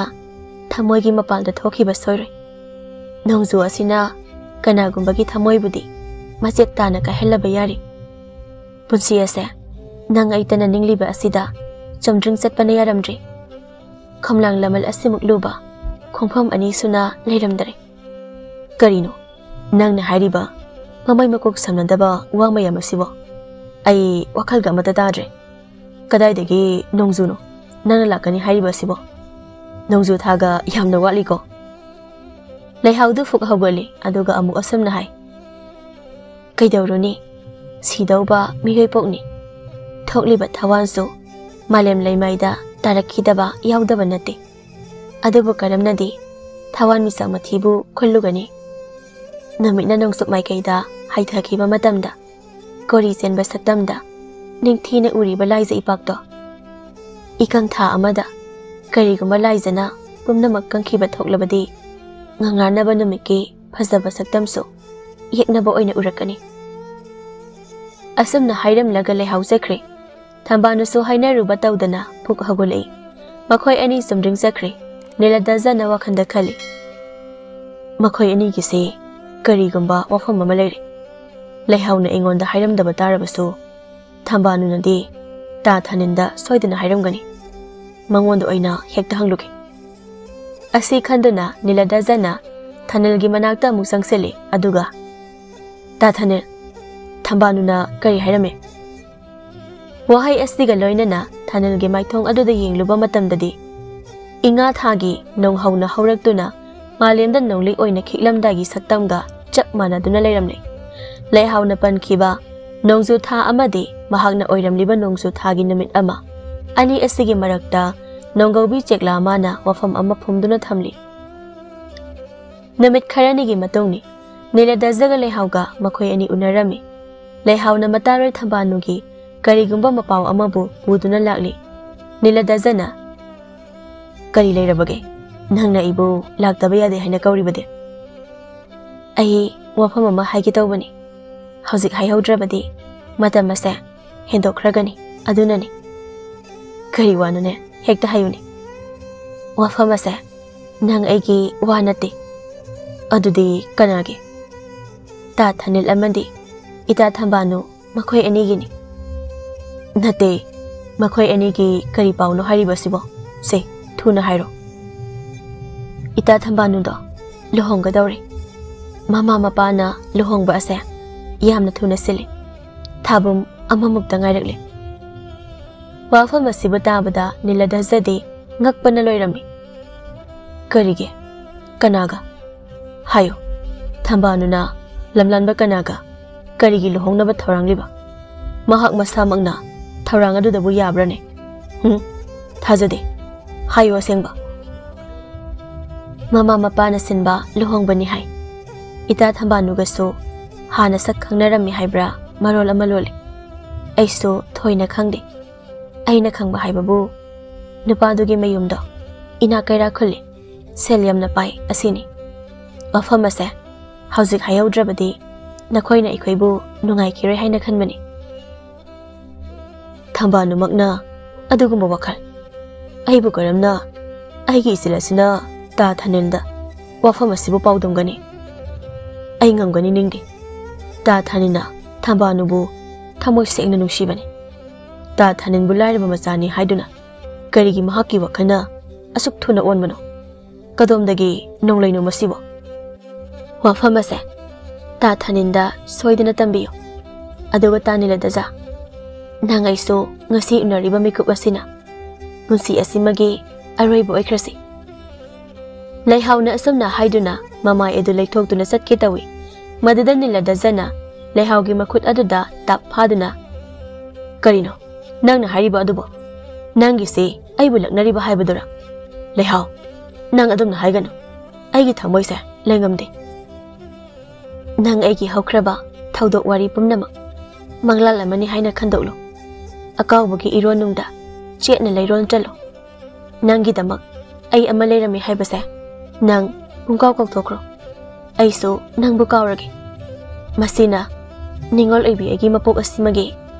ꯊꯃꯣꯏꯒꯤ ꯃꯄꯥꯟꯗ ꯊꯣꯛꯈꯤꯕ ꯁꯣꯏꯔꯣꯏ꯫ ꯅꯣꯡꯖꯨ ꯑꯁꯤꯅ ꯀꯅꯥꯒꯨꯝꯕꯒꯤ ꯊꯃꯣꯏꯕꯨꯗꯤ ꯃꯆꯦꯠ ꯇꯥꯅ ꯀꯥꯏꯍꯜꯂꯕ ꯌꯥꯔꯤ꯫ ꯄꯨꯟꯁꯤ ꯑꯁꯦ ꯅꯪ ꯑꯩꯇꯅ ꯅꯤꯡꯂꯤꯕ ꯑꯁꯤꯗ ꯆꯨꯝꯗ꯭ꯔꯤꯡ ꯆꯠꯄꯅ ꯌꯥꯔꯝꯗ꯭ꯔꯤ꯫ ꯈꯣꯝꯂꯥꯡ ꯂꯃꯜ ꯑꯁꯤꯃꯨꯛ ꯂꯨꯕ ꯈꯣꯡꯐꯝ ꯑꯅꯤ ꯁꯨꯅ ꯂꯩꯔꯝꯗꯔꯦ꯫ ꯀꯔꯤꯅꯣ ꯅꯪꯅ ꯍꯥꯏꯔꯤꯕ ꯃꯃꯩ ꯃꯀꯣꯛ ꯁꯝꯅꯗꯕ ꯋꯥ ꯃꯌꯥꯝ ꯑꯁꯤꯕꯣ? ꯑꯩ ꯋꯥꯈꯜꯒ ꯑꯃꯠꯇ ꯇꯥꯗ꯭ꯔꯦ꯫ ꯀꯗꯥꯏꯗꯒꯤ ꯅꯣꯡꯖꯨꯅꯣ ꯅꯪꯅ ꯂꯥꯛꯀꯅꯤ ꯍꯥꯏꯔꯤꯕ ꯑꯁꯤꯕꯣ? ꯅꯣꯡꯖꯨ ꯊꯥꯒ ꯌꯥꯝꯅ ꯋꯥꯠꯂꯤꯀꯣ꯫ ꯂꯩꯍꯥꯎꯗꯨ ꯐꯨꯛ ꯍꯧꯒꯠꯂꯤ, ꯑꯗꯨꯒ ꯑꯃꯨꯛ ꯑꯁꯨꯝꯅ ꯍꯥꯏ, "ꯀꯩꯗꯧꯔꯨꯅꯤ? ꯁꯤꯗꯧꯕ ꯃꯤꯑꯣꯏ ꯄꯣꯛꯅꯤ꯫ ꯊꯣꯛꯂꯤꯕ ꯊꯋꯥꯟꯁꯨ ꯃꯥꯂꯦꯝ ꯂꯩꯃꯥꯏꯗ ꯇꯥꯔꯛꯈꯤꯗꯕ ꯌꯥꯎꯗꯕ ꯅꯠꯇꯦ꯫ ꯑꯗꯨꯕꯨ ꯀꯔꯝꯅꯗꯤ ꯊꯋꯥꯟ ꯃꯤꯆꯥꯛ ꯃꯊꯤꯕꯨ ꯈꯨꯜꯂꯨꯒꯅꯤ?" ꯅꯨꯃꯤꯠꯅ ꯅꯣꯡꯆꯨꯞ ꯃꯥꯏꯀꯩꯗ ꯍꯥꯏꯊꯈꯤꯕ ꯃꯇꯝꯗ, ꯀꯣꯔꯤ ꯆꯦꯟꯕ ꯁꯛꯇꯝꯗ ꯅꯤꯡꯊꯤꯅ ꯎꯔꯤꯕ ꯂꯥꯏꯖ ꯏꯄꯥꯛꯇꯣ꯫ ꯏꯀꯪ ꯊꯥ ꯑꯃꯗ ꯀꯔꯤꯒꯨꯝꯕ ꯂꯥꯏꯖꯅ ꯄꯨꯝꯅꯃꯛ ꯀꯪꯈꯤꯕ ꯊꯣꯛꯂꯕꯗꯤ, ꯉꯉꯥꯟꯅꯕ ꯅꯨꯃꯤꯠꯀꯤ ꯐꯖꯕ ꯁꯛꯇꯝꯁꯨ ꯌꯦꯛꯅꯕ ꯑꯣꯏꯅ ꯎꯔꯛꯀꯅꯤ꯫ ꯑꯁꯨꯝꯅ ꯍꯥꯏꯔꯝꯂꯒ ꯂꯩꯍꯥꯎ ꯆꯠꯈ꯭ꯔꯦ꯫ ꯊꯝꯕꯥꯜꯅꯨꯁꯨ ꯍꯥꯏꯅꯔꯨꯕ ꯇꯧꯗꯅ ꯄꯨꯛ ꯍꯧꯒꯠꯂꯛꯏ꯫ ꯃꯈꯣꯏ ꯑꯅꯤ ꯆꯨꯝꯗ꯭ꯔꯤꯡ ꯆꯠꯈ꯭ꯔꯦ꯫ ꯅꯤꯂꯗꯖꯅ ꯋꯥꯈꯜꯗ ꯈꯜꯂꯤ, "ꯃꯈꯣꯏ ꯑꯅꯤꯒꯤꯁꯦ ꯀꯔꯤꯒꯨꯝꯕ ꯋꯥꯐꯝ ꯑꯃ ꯂꯩꯔꯦ꯫ ꯂꯩꯍꯥꯎꯅ ꯑꯩꯉꯣꯟꯗ ꯍꯥꯏꯔꯝꯗꯕ ꯇꯥꯔꯕꯁꯨ, ꯊꯝꯕꯥꯜꯅꯨꯅꯗꯤ ꯇꯥ ꯊꯥꯅꯤꯜꯗ ꯁꯣꯏꯗꯅ ꯍꯥꯏꯔꯝꯒꯅꯤ꯫ ꯃꯉꯣꯟꯗ ꯑꯣꯏꯅ ꯍꯦꯛꯇ ꯍꯪꯂꯨꯒꯦ"꯫ ꯑꯁꯤ ꯈꯟꯗꯨꯅ ꯅꯤꯂꯗꯖꯅ ꯊꯥꯅꯤꯜꯒꯤ ꯃꯅꯥꯛꯇ ꯑꯃꯨꯛ ꯆꯪꯁꯤꯜꯂꯤ꯫ ꯑꯗꯨꯒ, "ꯇꯥ ꯊꯥꯅꯤꯜ, ꯊꯝꯕꯥꯜꯅꯨꯅ ꯀꯔꯤ ꯍꯥꯏꯔꯝꯃꯤ?" ꯋꯥꯍꯩ ꯑꯁꯤꯒ ꯂꯣꯏꯅꯅ ꯊꯥꯅꯤꯜꯒꯤ ꯃꯥꯏꯊꯣꯡ ꯑꯗꯨꯗ ꯌꯦꯡꯂꯨꯕ ꯃꯇꯝꯗꯗꯤ, ꯏꯉꯥ ꯊꯥꯒꯤ ꯅꯣꯡꯍꯧꯅ ꯍꯧꯔꯛꯇꯨꯅ ꯃꯥꯂꯦꯝꯗ ꯅꯣꯡꯂꯤꯛ ꯑꯣꯏꯅ ꯈꯤꯛꯂꯝꯗꯥꯏꯒꯤ ꯁꯛꯇꯝꯒ ꯆꯞ ꯃꯥꯟꯅꯗꯨꯅ ꯂꯩꯔꯝꯂꯦ꯫ ꯂꯩꯍꯥꯎꯅ ꯄꯟꯈꯤꯕ ꯅꯣꯡꯖꯨ ꯊꯥ ꯑꯃꯗꯤ ꯃꯍꯥꯛꯅ ꯑꯣꯏꯔꯝꯂꯤꯕ ꯅꯣꯡꯖꯨ ꯊꯥꯒꯤ ꯅꯨꯃꯤꯠ ꯑꯃ, ꯑꯅꯤ ꯑꯁꯤꯒꯤ ꯃꯔꯛꯇ ꯅꯣꯡꯒꯧꯕꯤ ꯆꯦꯛꯂꯥ ꯃꯥꯅ ꯋꯥꯐꯝ ꯑꯃ ꯐꯨꯝꯗꯨꯅ ꯊꯝꯂꯤ꯫ ꯅꯨꯃꯤꯠ ꯈꯔꯅꯤꯒꯤ ꯃꯇꯨꯡꯅꯤ꯫ ꯅꯤꯂꯗꯖꯒ ꯂꯩꯍꯥꯎꯒ ꯃꯈꯣꯏ ꯑꯅꯤ ꯎꯅꯔꯝꯃꯤ꯫ ꯂꯩꯍꯥꯎꯅ ꯃꯇꯥꯔꯣꯏ ꯊꯝꯕꯥꯜꯅꯨꯒꯤ ꯀꯔꯤꯒꯨꯝꯕ ꯃꯄꯥꯎ ꯑꯃꯕꯨ ꯄꯨꯗꯨꯅ ꯂꯥꯛꯂꯤ꯫ ꯅꯤꯂꯗꯖꯅ, "ꯀꯔꯤ ꯂꯩꯔꯕꯒꯦ? ꯅꯪꯅ ꯑꯩꯕꯨ ꯂꯥꯛꯇꯕ ꯌꯥꯗꯦ ꯍꯥꯏꯅ ꯀꯧꯔꯤꯕꯗꯤ?" "ꯑꯩ ꯋꯥꯐꯝ ꯑꯃ ꯍꯥꯏꯒꯦ ꯇꯧꯕꯅꯤ꯫ ꯍꯧꯖꯤꯛ ꯍꯥꯏꯍꯧꯗ꯭ꯔꯕꯗꯤ ꯃꯇꯝ ꯑꯁꯦ ꯍꯦꯟꯗꯣꯛꯈ꯭ꯔꯒꯅꯤ꯫ ꯑꯗꯨꯅꯅꯤ꯫" "ꯀꯔꯤ ꯋꯥꯅꯣꯅꯦ? ꯍꯦꯛꯇ ꯍꯥꯏꯌꯨꯅꯦ꯫" "ꯋꯥꯐꯝ ꯑꯁꯦ ꯅꯪ ꯑꯩꯒꯤ ꯋꯥ ꯅꯠꯇꯦ꯫" "ꯑꯗꯨꯗꯤ ꯀꯅꯥꯒꯤ?" "ꯇꯥ ꯊꯥꯅꯤꯜ ꯑꯃꯗꯤ ꯏꯇꯥ ꯊꯝꯕꯥꯜꯅꯨ ꯃꯈꯣꯏ ꯑꯅꯤꯒꯤꯅꯤ꯫" "ꯅꯠꯇꯦ, ꯃꯈꯣꯏ ꯑꯅꯤꯒꯤ ꯀꯔꯤ ꯄꯥꯎꯅꯣ ꯍꯥꯏꯔꯤꯕꯁꯤꯕꯣ? ꯁꯦ, ꯊꯨꯅ ꯍꯥꯏꯔꯣ꯫" "ꯏꯇꯥ ꯊꯝꯕꯥꯜꯅꯨꯗꯣ ꯂꯨꯍꯣꯡꯒꯗꯧꯔꯦ꯫ ꯃꯃꯥ ꯃꯄꯥꯅ ꯂꯨꯍꯣꯡꯕ ꯑꯁꯦ ꯌꯥꯝꯅ ꯊꯨꯅ ꯁꯤꯜꯂꯤ꯫ ꯊꯥꯕꯨꯝ ꯑꯃꯃꯨꯛꯇ ꯉꯥꯏꯔꯛꯂꯦ꯫" ꯋꯥꯐꯝ ꯑꯁꯤꯕꯨ ꯇꯥꯕꯗ ꯅꯤꯂꯗꯖꯗꯤ ꯉꯛꯄꯅ ꯂꯣꯏꯔꯝꯃꯤ꯫ "ꯀꯔꯤꯒꯤ? ꯀꯅꯥꯒ? ꯍꯥꯏꯌꯨ, ꯊꯝꯕꯥꯜꯅꯨꯅ ꯂꯝꯂꯥꯟꯕ ꯀꯅꯥꯒ ꯀꯔꯤꯒꯤ ꯂꯨꯍꯣꯡꯅꯕ ꯊꯧꯔꯥꯡꯂꯤꯕ? ꯃꯍꯥꯛ ꯃꯁꯥꯃꯛꯅ ꯊꯧꯔꯥꯡ ꯑꯗꯨꯗꯕꯨ ꯌꯥꯕ꯭ꯔꯅꯦ? ꯍꯨꯝ? ꯊꯥꯖꯗꯦ꯫ ꯍꯥꯏꯌꯨ ꯑꯁꯦꯡꯕ꯫" "ꯃꯃꯥ ꯃꯄꯥꯅ ꯁꯤꯟꯕ ꯂꯨꯍꯣꯡꯕꯅꯤ ꯍꯥꯏ꯫ ꯏꯇꯥ ꯊꯝꯕꯥꯜꯅꯨꯒꯁꯨ ꯍꯥꯟꯅ ꯁꯛ ꯈꯪꯅꯔꯝꯃꯤ ꯍꯥꯏꯕ꯭ꯔꯥ ꯃꯔꯣꯜ ꯑꯃ ꯂꯣꯜꯂꯤ꯫ ꯑꯩꯁꯨ ꯊꯣꯏꯅ ꯈꯪꯗꯦ꯫ ꯑꯩꯅ ꯈꯪꯕ ꯍꯥꯏꯕꯕꯨ ꯅꯨꯄꯥꯗꯨꯒꯤ ꯃꯌꯨꯝꯗꯣ ꯏꯅꯥꯛ ꯀꯩꯔꯥꯛ ꯈꯨꯜꯂꯤ, ꯁꯦꯜ ꯌꯥꯝꯅ ꯄꯥꯏ ꯑꯁꯤꯅꯤ꯫ ꯋꯥꯐꯝ ꯑꯁꯦ ꯍꯧꯖꯤꯛ ꯍꯥꯏꯍꯧꯗ꯭ꯔꯕꯗꯤ ꯅꯈꯣꯏꯅ ꯑꯩꯈꯣꯏꯕꯨ ꯅꯨꯡꯉꯥꯏꯈꯤꯔꯣꯏ ꯍꯥꯏꯅ ꯈꯟꯕꯅꯤ꯫ ꯊꯝꯕꯥꯜꯅꯨꯃꯛꯅ ꯑꯗꯨꯒꯨꯝꯕ ꯋꯥꯈꯜ? ꯑꯩꯕꯨ ꯀꯔꯝꯅ ꯑꯩꯒꯤ ꯏꯆꯤꯜ ꯑꯁꯤꯅ ꯇꯥ ꯊꯥꯅꯤꯜꯗ ꯋꯥꯐꯝ ꯑꯁꯤꯕꯨ ꯄꯥꯎꯗꯝꯒꯅꯤ? ꯑꯩ ꯉꯝꯒꯅꯤ ꯅꯤꯡꯗꯦ꯫ ꯇꯥ ꯊꯥꯅꯤꯜꯅ ꯊꯝꯕꯥꯜꯅꯨꯕꯨ ꯊꯃꯣꯏ ꯁꯦꯡꯅ ꯅꯨꯡꯁꯤꯕꯅꯤ꯫ ꯇꯥ ꯊꯥꯅꯤꯜꯕꯨ ꯂꯥꯏꯔꯕ ꯃꯆꯥꯅꯤ ꯍꯥꯏꯗꯨꯅ ꯀꯔꯤꯒꯤ ꯃꯍꯥꯛꯀꯤ ꯋꯥꯈꯜꯅ ꯑꯁꯨꯛ ꯊꯨꯅ ꯑꯣꯟꯕꯅꯣ? ꯀꯗꯣꯝꯗꯒꯤ ꯅꯣꯡꯂꯩꯅꯣ ꯃꯁꯤꯕꯣ? ꯋꯥꯐꯝ ꯑꯁꯦ ꯇꯥ ꯊꯥꯅꯤꯜꯗ ꯁꯣꯏꯗꯅ ꯇꯝꯕꯤꯌꯨ꯫ ꯑꯗꯨꯒ ꯇꯥ ꯅꯤꯂꯙꯖ, ꯅꯪ ꯑꯩꯁꯨ ꯉꯁꯤ ꯎꯅꯔꯤꯕ ꯃꯤꯀꯨꯞ ꯑꯁꯤꯅ ꯄꯨꯟꯁꯤ ꯑꯁꯤꯃꯒꯤ ꯑꯔꯣꯏꯕ ꯑꯣꯏꯈ꯭ꯔꯁꯤ꯫ ꯂꯩꯍꯥꯎꯅ ꯑꯁꯨꯝꯅ ꯍꯥꯏꯗꯨꯅ ꯃꯃꯥꯏ ꯑꯗꯨ ꯂꯩꯊꯣꯛꯇꯨꯅ ꯆꯠꯀꯦ ꯇꯧꯏ꯫ ꯃꯗꯨꯗ ꯅꯤꯂꯙꯖꯅ ꯂꯩꯍꯥꯎꯒꯤ ꯃꯈꯨꯠ ꯑꯗꯨꯗ ꯇꯞ ꯐꯥꯗꯨꯅ, "ꯀꯔꯤꯅꯣ ꯅꯪꯅ ꯍꯥꯏꯔꯤꯕ ꯑꯗꯨꯕꯣ? ꯅꯪꯒꯤꯁꯤ ꯑꯩꯕꯨ ꯂꯛꯅꯔꯤꯕ ꯍꯥꯏꯕꯗꯨꯔꯥ? ꯂꯩꯍꯥꯎ, ꯅꯪ ꯑꯗꯨꯝꯅ ꯍꯥꯏꯒꯅꯨ꯫ ꯑꯩꯒꯤ ꯊꯃꯣꯏꯁꯦ ꯂꯩꯉꯝꯗꯦ꯫ ꯅꯪ ꯑꯩꯒꯤ ꯍꯧꯈ꯭ꯔꯕ ꯊꯧꯗꯣꯛ ꯋꯥꯔꯤ ꯄꯨꯝꯅꯃꯛ ꯃꯪꯂꯥꯟ ꯑꯃꯅꯤ ꯍꯥꯏꯅ ꯈꯟꯗꯣꯛꯂꯨ꯫ ꯑꯀꯥꯎꯕꯒꯤ ꯏꯔꯣꯟꯅꯨꯡꯗ ꯆꯦꯠꯅ ꯂꯩꯔꯣꯟ ꯆꯠꯂꯨ꯫ ꯅꯪꯒꯤꯗꯃꯛ ꯑꯩ ꯑꯃ ꯂꯩꯔꯝꯃꯤ ꯍꯥꯏꯕꯁꯦ ꯅꯪ ꯄꯨꯡꯀꯥꯎ ꯀꯥꯎꯊꯣꯛꯈ꯭ꯔꯣ꯫ ꯑꯩꯁꯨ ꯅꯪꯕꯨ ꯀꯥꯎꯔꯒꯦ꯫ ꯃꯁꯤꯅ ꯅꯤꯡꯉꯣꯜ ꯑꯣꯏꯕꯤ ꯑꯩꯒꯤ ꯃꯄꯣꯛ ꯑꯁꯤꯃꯒꯤ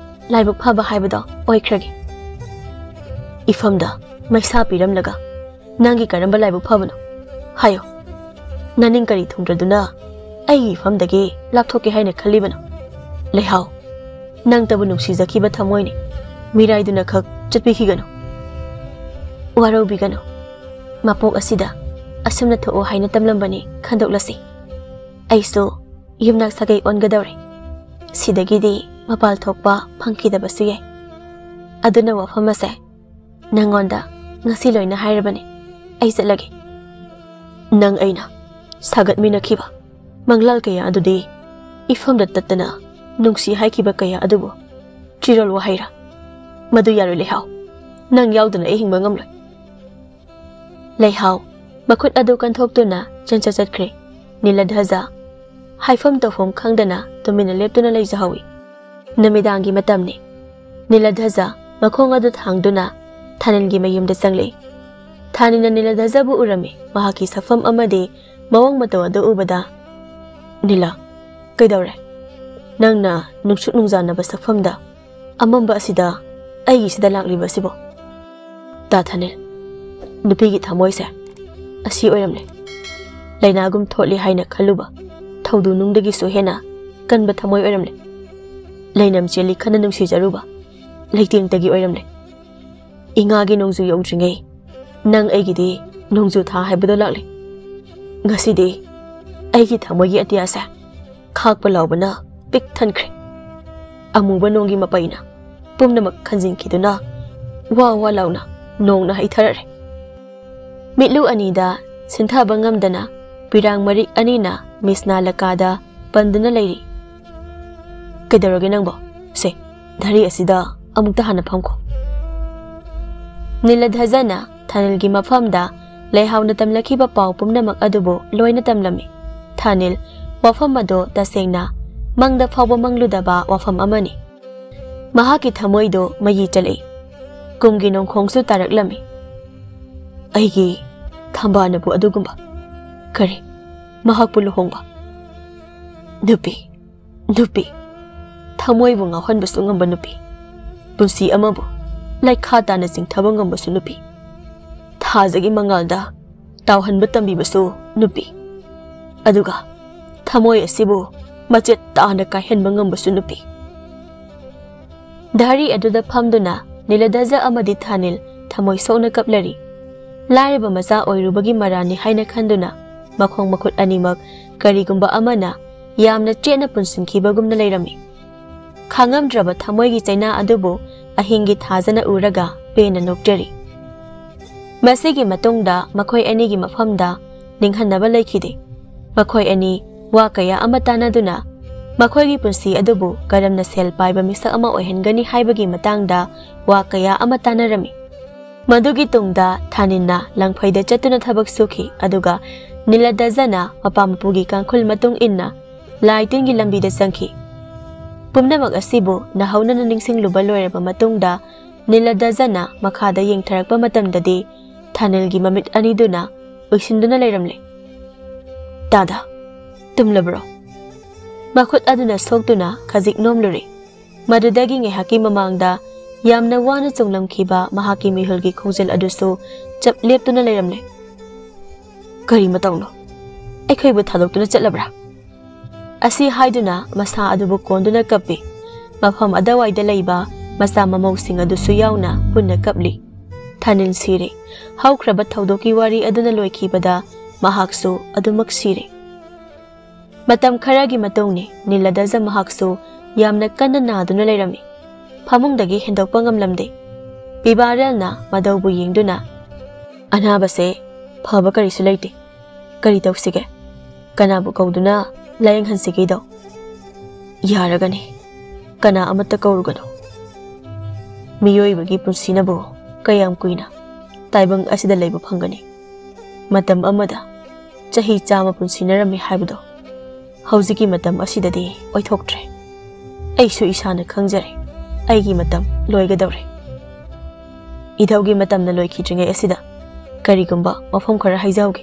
ꯂꯥꯏꯕꯛ ꯐꯕ ꯍꯥꯏꯕꯗꯣ ꯑꯣꯏꯈ꯭ꯔꯒꯦ꯫" ꯏꯐꯝꯗ ꯃꯩꯁꯥ ꯄꯤꯔꯝꯂꯒ, "ꯅꯪꯒꯤ ꯀꯔꯝꯕ ꯂꯥꯏꯕꯛ ꯐꯕꯅꯣ? ꯍꯥꯏꯌꯣ꯫ ꯅꯅꯤꯡ ꯀꯔꯤ ꯊꯨꯡꯗ꯭ꯔꯗꯨꯅ ꯑꯩꯒꯤ ꯏꯐꯝꯗꯒꯤ ꯂꯥꯞꯊꯣꯛꯀꯦ ꯍꯥꯏꯅ ꯈꯜꯂꯤꯕꯅꯣ? ꯂꯩꯍꯥꯎ, ꯅꯪꯇꯕꯨ ꯅꯨꯡꯁꯤꯖꯈꯤꯕ ꯊꯃꯣꯏꯅꯤ꯫ ꯃꯤꯔꯥꯏꯗꯨꯅ ꯈꯛ ꯆꯠꯄꯤꯈꯤꯒꯅꯨ꯫ ꯋꯥꯔꯧꯕꯤꯒꯅꯨ꯫ ꯃꯄꯣꯛ ꯑꯁꯤꯗ ꯑꯁꯨꯝꯅ ꯊꯣꯛꯑꯣ ꯍꯥꯏꯅ ꯇꯝꯂꯝꯕꯅꯤ, ꯈꯟꯗꯣꯛꯂꯁꯤ꯫ ꯑꯩꯁꯨ ꯌꯨꯝꯅꯥꯛ ꯁꯥꯒꯩ ꯑꯣꯟꯒꯗꯧꯔꯦ꯫ ꯁꯤꯗꯒꯤꯗꯤ ꯃꯄꯥꯜ ꯊꯣꯛꯄ ꯐꯪꯈꯤꯗꯕꯁꯨ ꯌꯥꯏ꯫ ꯑꯗꯨꯅ ꯋꯥꯐꯝ ꯑꯁꯦ ꯅꯪꯉꯣꯟꯗ ꯉꯁꯤ ꯂꯣꯏꯅ ꯍꯥꯏꯔꯕꯅꯤ꯫ ꯑꯩ ꯆꯠꯂꯒꯦ꯫" ꯅꯪ ꯑꯩꯅ ꯁꯥꯒꯠꯃꯤꯟꯅꯈꯤꯕ ꯃꯪꯂꯥꯜ ꯀꯌꯥ ꯑꯗꯨꯗꯤ ꯏꯐꯝꯗ ꯇꯠꯇꯅ ꯅꯨꯡꯁꯤ ꯍꯥꯏꯈꯤꯕ ꯀꯌꯥ ꯑꯗꯨꯕꯨ ꯆꯤꯔꯣꯜ ꯋꯥꯍꯩꯔꯥ? ꯃꯗꯨ ꯌꯥꯔꯣꯏ ꯂꯩꯍꯥꯎ꯫ ꯅꯪ ꯌꯥꯎꯗꯅ ꯑꯩ ꯍꯤꯡꯕ ꯉꯝꯂꯣꯏ꯫ ꯂꯩꯍꯥꯎ ꯃꯈꯨꯠ ꯑꯗꯨ ꯀꯟꯊꯣꯛꯇꯨꯅ ꯆꯦꯟꯆꯠ ꯆꯠꯈ꯭ꯔꯦ꯫ ꯅꯤꯂꯙꯖ ꯍꯥꯏꯐꯝ ꯇꯧꯐꯝ ꯈꯪꯗꯅ ꯇꯨꯃꯤꯟꯅ ꯂꯦꯞꯇꯨꯅ ꯂꯩꯖꯍꯧꯏ꯫ ꯅꯨꯃꯤꯗꯥꯡꯒꯤ ꯃꯇꯝꯅꯤ꯫ ꯅꯤꯂꯙꯖ ꯃꯈꯣꯡ ꯑꯗꯨ ꯊꯥꯡꯗꯨꯅ ꯊꯥꯅꯤꯜꯒꯤ ꯃꯌꯨꯝꯗ ꯆꯪꯂꯛꯏ꯫ ꯊꯥꯅꯤꯜꯅ ꯅꯤꯂꯙꯖꯕꯨ ꯎꯔꯝꯃꯤ꯫ ꯃꯍꯥꯛꯀꯤ ꯁꯛꯐꯝ ꯑꯃꯗꯤ ꯃꯑꯣꯡ ꯃꯇꯧ ꯑꯗꯨ ꯎꯕꯗ, "ꯅꯤꯂꯥ, ꯀꯩꯗꯧꯔꯦ? ꯅꯪꯅ ꯅꯨꯡꯁꯨꯛ ꯅꯨꯡꯖꯥꯟꯅꯕ ꯁꯛꯐꯝꯗ ꯑꯃꯝꯕ ꯑꯁꯤꯗ ꯑꯩꯒꯤꯁꯤꯗ ꯂꯥꯛꯂꯤꯕ ꯑꯁꯤꯕꯣ?" "ꯇꯥ ꯊꯥꯅꯤꯜ, ꯅꯨꯄꯤꯒꯤ ꯊꯃꯣꯏꯁꯦ ꯑꯁꯤ ꯑꯣꯏꯔꯝꯂꯦ꯫ ꯂꯥꯏꯅꯥꯒꯨꯝ ꯊꯣꯠꯂꯤ ꯍꯥꯏꯅ ꯈꯜꯂꯨꯕ ꯊꯧꯗꯨ ꯅꯨꯡꯗꯒꯤꯁꯨ ꯍꯦꯟꯅ ꯀꯟꯕ ꯊꯃꯣꯏ ꯑꯣꯏꯔꯝꯂꯦ꯫ ꯂꯩꯅꯝ ꯆꯦꯜꯂꯤ ꯈꯟꯅ ꯅꯨꯡꯁꯤꯖꯔꯨꯕ ꯂꯩꯇꯦꯡꯇꯒꯤ ꯑꯣꯏꯔꯝꯂꯦ꯫ ꯏꯉꯥꯒꯤ ꯅꯣꯡꯖꯨ ꯌꯧꯗ꯭ꯔꯤꯉꯩ ꯅꯪ ꯑꯩꯒꯤꯗꯤ ꯅꯣꯡꯖꯨ ꯊꯥ ꯍꯥꯏꯕꯗꯣ ꯂꯥꯛꯂꯦ꯫ ꯉꯁꯤꯗꯤ ꯑꯩꯒꯤ ꯊꯃꯣꯏꯒꯤ ꯑꯇꯤꯌꯥꯁꯦ ꯈꯥꯛꯄ ꯂꯥꯎꯕꯅ ꯄꯤꯛ ꯊꯟꯈ꯭ꯔꯦ꯫ ꯑꯃꯨꯕ ꯅꯣꯡꯒꯤ ꯃꯄꯩꯅ ꯄꯨꯝꯅꯃꯛ ꯈꯟꯖꯤꯟꯈꯤꯗꯨꯅ ꯋꯥ ꯋꯥ ꯂꯥꯎꯅ ꯅꯣꯡꯅ ꯍꯩꯊꯔꯛꯂꯦ꯫ ꯃꯤꯠꯂꯨ ꯑꯅꯤꯗ ꯁꯤꯟꯊꯕ ꯉꯝꯗꯅ ꯄꯤꯔꯥꯡ ꯃꯔꯤꯛ ꯑꯅꯤꯅ ꯃꯤꯁꯅꯥ ꯂꯀꯥꯗ ꯄꯟꯗꯨꯅ ꯂꯩꯔꯤ꯫ ꯀꯩꯗꯧꯔꯒꯦ ꯅꯪꯕꯣ? ꯁꯦ, ꯙꯔꯤ ꯑꯁꯤꯗ ꯑꯃꯨꯛꯇ ꯍꯥꯟꯅ ꯐꯝꯈꯣ꯫" ꯅꯤꯂꯙꯖꯅ ꯊꯥꯅꯤꯜꯒꯤ ꯃꯐꯝꯗ ꯂꯩꯍꯥꯎꯅ ꯇꯝꯂꯛꯈꯤꯕ ꯄꯥꯎ ꯄꯨꯝꯅꯃꯛ ꯑꯗꯨꯕꯨ ꯂꯣꯏꯅ ꯇꯝꯂꯝꯃꯤ꯫ ꯊꯥꯅꯤꯜ ꯋꯥꯐꯝ ꯑꯗꯨ ꯇꯁꯦꯡꯅ ꯃꯪꯗ ꯐꯥꯎꯕ ꯃꯪꯂꯨꯗꯕ ꯋꯥꯐꯝ ꯑꯃꯅꯤ꯫ ꯃꯍꯥꯛꯀꯤ ꯊꯃꯣꯏꯗꯨ ꯃꯌꯤ ꯆꯠꯂꯛꯏ꯫ ꯀꯨꯝꯒꯤ ꯅꯣꯡꯈꯣꯡꯁꯨ ꯇꯥꯔꯛꯂꯝꯃꯤ꯫ ꯑꯩꯒꯤ ꯈꯝꯕꯥꯅꯕꯨ ꯑꯗꯨꯒꯨꯝꯕ, ꯀꯔꯤ, ꯃꯍꯥꯛꯄꯨ ꯂꯨꯍꯣꯡꯕ? ꯅꯨꯄꯤ, ꯅꯨꯄꯤ, ꯊꯃꯣꯏꯕꯨ ꯉꯥꯎꯍꯟꯕꯁꯨ ꯉꯝꯕ ꯅꯨꯄꯤ, ꯄꯨꯟꯁꯤ ꯑꯃꯕꯨ ꯂꯩꯈꯥ ꯇꯥꯅ ꯆꯤꯡꯊꯕ ꯉꯝꯕꯁꯨ ꯅꯨꯄꯤ, ꯊꯥꯖꯒꯤ ꯃꯉꯥꯜꯗ ꯇꯥꯎꯍꯟꯕ ꯇꯝꯕꯤꯕꯁꯨ ꯅꯨꯄꯤ, ꯑꯗꯨꯒ ꯊꯃꯣꯏ ꯑꯁꯤꯕꯨ ꯃꯆꯦꯠ ꯇꯥꯅ ꯀꯥꯏꯍꯟꯕ ꯉꯝꯕꯁꯨ ꯅꯨꯄꯤ꯫ ꯙꯥꯔꯤ ꯑꯗꯨꯗ ꯐꯝꯗꯨꯅ ꯅꯤꯂꯙꯖ ꯑꯃꯗꯤ ꯊꯥꯅꯤꯜ ꯊꯃꯣꯏ ꯁꯣꯛꯅ ꯀꯞꯂꯔꯤ꯫ ꯂꯥꯏꯔꯕ ꯃꯆꯥ ꯑꯣꯏꯔꯨꯕꯒꯤ ꯃꯔꯥꯜꯅꯤ ꯍꯥꯏꯅ ꯈꯟꯗꯨꯅ ꯃꯈꯣꯡ ꯃꯈꯨꯠ ꯑꯅꯤꯃꯛ ꯀꯔꯤꯒꯨꯝꯕ ꯑꯃꯅ ꯌꯥꯝꯅ ꯆꯦꯠꯅ ꯄꯨꯟꯁꯤꯟꯈꯤꯕꯒꯨꯝꯅ ꯂꯩꯔꯝꯃꯤ꯫ ꯈꯥꯡꯉꯝꯗ꯭ꯔꯕ ꯊꯃꯣꯏꯒꯤ ꯆꯩꯅꯥ ꯑꯗꯨꯕꯨ ꯑꯍꯤꯡꯒꯤ ꯊꯥꯖꯅ ꯎꯔꯒ ꯄꯦꯟꯅ ꯅꯣꯛꯆꯔꯤ꯫ ꯃꯁꯤꯒꯤ ꯃꯇꯨꯡꯗ ꯃꯈꯣꯏ ꯑꯅꯤꯒꯤ ꯃꯐꯝꯗ ꯅꯤꯡꯍꯟꯅꯕ ꯂꯩꯈꯤꯗꯦ꯫ ꯃꯈꯣꯏ ꯑꯅꯤ ꯋꯥ ꯀꯌꯥ ꯑꯃ ꯇꯥꯟꯅꯗꯨꯅ ꯃꯈꯣꯏꯒꯤ ꯄꯨꯟꯁꯤ ꯑꯗꯨꯕꯨ ꯀꯔꯝꯅ ꯁꯦꯜ ꯄꯥꯏꯕ ꯃꯤꯁꯛ ꯑꯃ ꯑꯣꯏꯍꯟꯒꯅꯤ ꯍꯥꯏꯕꯒꯤ ꯃꯇꯥꯡꯗ ꯋꯥ ꯀꯌꯥ ꯑꯃ ꯇꯥꯟꯅꯔꯝꯃꯤ꯫ ꯃꯗꯨꯒꯤ ꯇꯨꯡꯗ ꯊꯥꯅꯤꯟꯅ ꯂꯪꯐꯩꯗ ꯆꯠꯇꯨꯅ ꯊꯕꯛ ꯁꯨꯈꯤ, ꯑꯗꯨꯒ ꯅꯤꯂꯗꯖꯅ ꯃꯄꯥ ꯃꯄꯨꯒꯤ ꯀꯥꯡꯈꯨꯜ ꯃꯇꯨꯡ ꯏꯟꯅ ꯂꯥꯏ ꯇꯤꯟꯒꯤ ꯂꯝꯕꯤꯗ ꯆꯪꯈꯤ꯫ ꯄꯨꯝꯅꯃꯛ ꯑꯁꯤꯕꯨ ꯅꯧꯍꯧꯅꯅ ꯅꯤꯡꯁꯤꯡꯂꯨꯕ ꯂꯣꯏꯔꯕ ꯃꯇꯨꯡꯗ ꯅꯤꯂꯗꯖꯅ ꯃꯈꯥꯗ ꯌꯦꯡꯊꯔꯛꯄ ꯃꯇꯝꯗꯗꯤ ꯊꯥꯅꯤꯜꯒꯤ ꯃꯃꯤꯠ ꯑꯅꯤꯗꯨꯅ ꯎꯏꯁꯤꯟꯗꯨꯅ ꯂꯩꯔꯝꯂꯦ꯫ "ꯇꯥꯗ, "ꯇꯨꯝꯂꯕ꯭ꯔꯣ?" ꯃꯈꯨꯠ ꯑꯗꯨꯅ ꯁꯣꯛꯇꯨꯅ ꯈꯖꯤꯛ ꯅꯣꯝꯂꯨꯔꯦ꯫ ꯃꯗꯨꯗꯒꯤ ꯉꯥꯏꯍꯥꯛꯀꯤ ꯃꯃꯥꯡꯗ ꯌꯥꯝꯅ ꯋꯥꯅ ꯆꯣꯡꯂꯝꯈꯤꯕ ꯃꯍꯥꯛꯀꯤ ꯃꯤꯍꯨꯜꯒꯤ ꯈꯣꯡꯖꯦꯜ ꯑꯗꯨꯁꯨ ꯆꯞ ꯂꯦꯞꯇꯨꯅ ꯂꯩꯔꯝꯂꯦ꯫ "ꯀꯔꯤ ꯃꯇꯧꯅꯣ? ꯑꯩꯈꯣꯏꯕꯨ ꯊꯥꯗꯣꯛꯇꯨꯅ ꯆꯠꯂꯕ꯭ꯔꯥ?" ꯑꯁꯤ ꯍꯥꯏꯗꯨꯅ ꯃꯁꯥ ꯑꯗꯨꯕꯨ ꯀꯣꯟꯗꯨꯅ ꯀꯞꯄꯤ꯫ ꯃꯐꯝ ꯑꯗꯨꯋꯥꯏꯗ ꯂꯩꯕ ꯃꯆꯥ ꯃꯃꯧꯁꯤꯡ ꯑꯗꯨꯁꯨ ꯌꯥꯎꯅ ꯄꯨꯟꯅ ꯀꯞꯂꯤ꯫ ꯊꯥꯅꯤꯜ ꯁꯤꯔꯦ꯫ ꯍꯧꯈ꯭ꯔꯕ ꯊꯧꯗꯣꯛꯀꯤ ꯋꯥꯔꯤ ꯑꯗꯨꯅ ꯂꯣꯏꯈꯤꯕꯗ ꯃꯍꯥꯛꯁꯨ ꯑꯗꯨꯃꯛ ꯁꯤꯔꯦ꯫ ꯃꯇꯝ ꯈꯔꯒꯤ ꯃꯇꯨꯡꯅꯤ, ꯅꯤꯂꯗꯖ ꯃꯍꯥꯛꯁꯨ ꯌꯥꯝꯅ ꯀꯟꯅ ꯅꯥꯗꯨꯅ ꯂꯩꯔꯝꯃꯤ꯫ ꯐꯃꯨꯡꯗꯒꯤ ꯍꯦꯟꯗꯣꯛꯄ ꯉꯝꯂꯝꯗꯦ꯫ ꯄꯤꯕꯥꯔꯦꯜꯅ ꯃꯗꯧꯕꯨ ꯌꯦꯡꯗꯨꯅ, "ꯑꯅꯥꯕꯁꯦ ꯐꯕ ꯀꯔꯤꯁꯨ ꯂꯩꯇꯦ꯫ ꯀꯔꯤ ꯇꯧꯁꯤꯒꯦ? ꯀꯅꯥꯕꯨ ꯀꯧꯗꯨꯅ ꯂꯥꯌꯦꯡꯍꯟꯁꯤꯒꯦ ꯏꯙꯧ?" "ꯌꯥꯔꯒꯅꯤ꯫ ꯀꯅꯥ ꯑꯃꯠꯇ ꯀꯧꯔꯨꯒꯅꯨ꯫ ꯃꯤꯑꯣꯏꯕꯒꯤ ꯄꯨꯟꯁꯤꯅꯕꯨ ꯀꯌꯥꯝ ꯀꯨꯏꯅ ꯇꯥꯏꯕꯪ ꯑꯁꯤꯗ ꯂꯩꯕ ꯐꯪꯒꯅꯤ? ꯃꯇꯝ ꯑꯃꯗ ꯆꯍꯤ ꯆꯥꯝꯃ ꯄꯨꯟꯁꯤꯅꯔꯝꯃꯤ ꯍꯥꯏꯕꯗꯣ ꯍꯧꯖꯤꯛꯀꯤ ꯃꯇꯝ ꯑꯁꯤꯗꯗꯤ ꯑꯣꯏꯊꯣꯛꯇ꯭ꯔꯦ꯫ ꯑꯩꯁꯨ ꯏꯁꯥꯅ ꯈꯪꯖꯔꯦ, ꯑꯩꯒꯤ ꯃꯇꯝ ꯂꯣꯏꯒꯗꯧꯔꯦ꯫ ꯏꯙꯧꯒꯤ ꯃꯇꯝꯅ ꯂꯣꯏꯈꯤꯗ꯭ꯔꯤꯉꯩ ꯑꯁꯤꯗ ꯀꯔꯤꯒꯨꯝꯕ ꯋꯥꯐꯝ ꯈꯔ ꯍꯥꯏꯖꯍꯧꯒꯦ꯫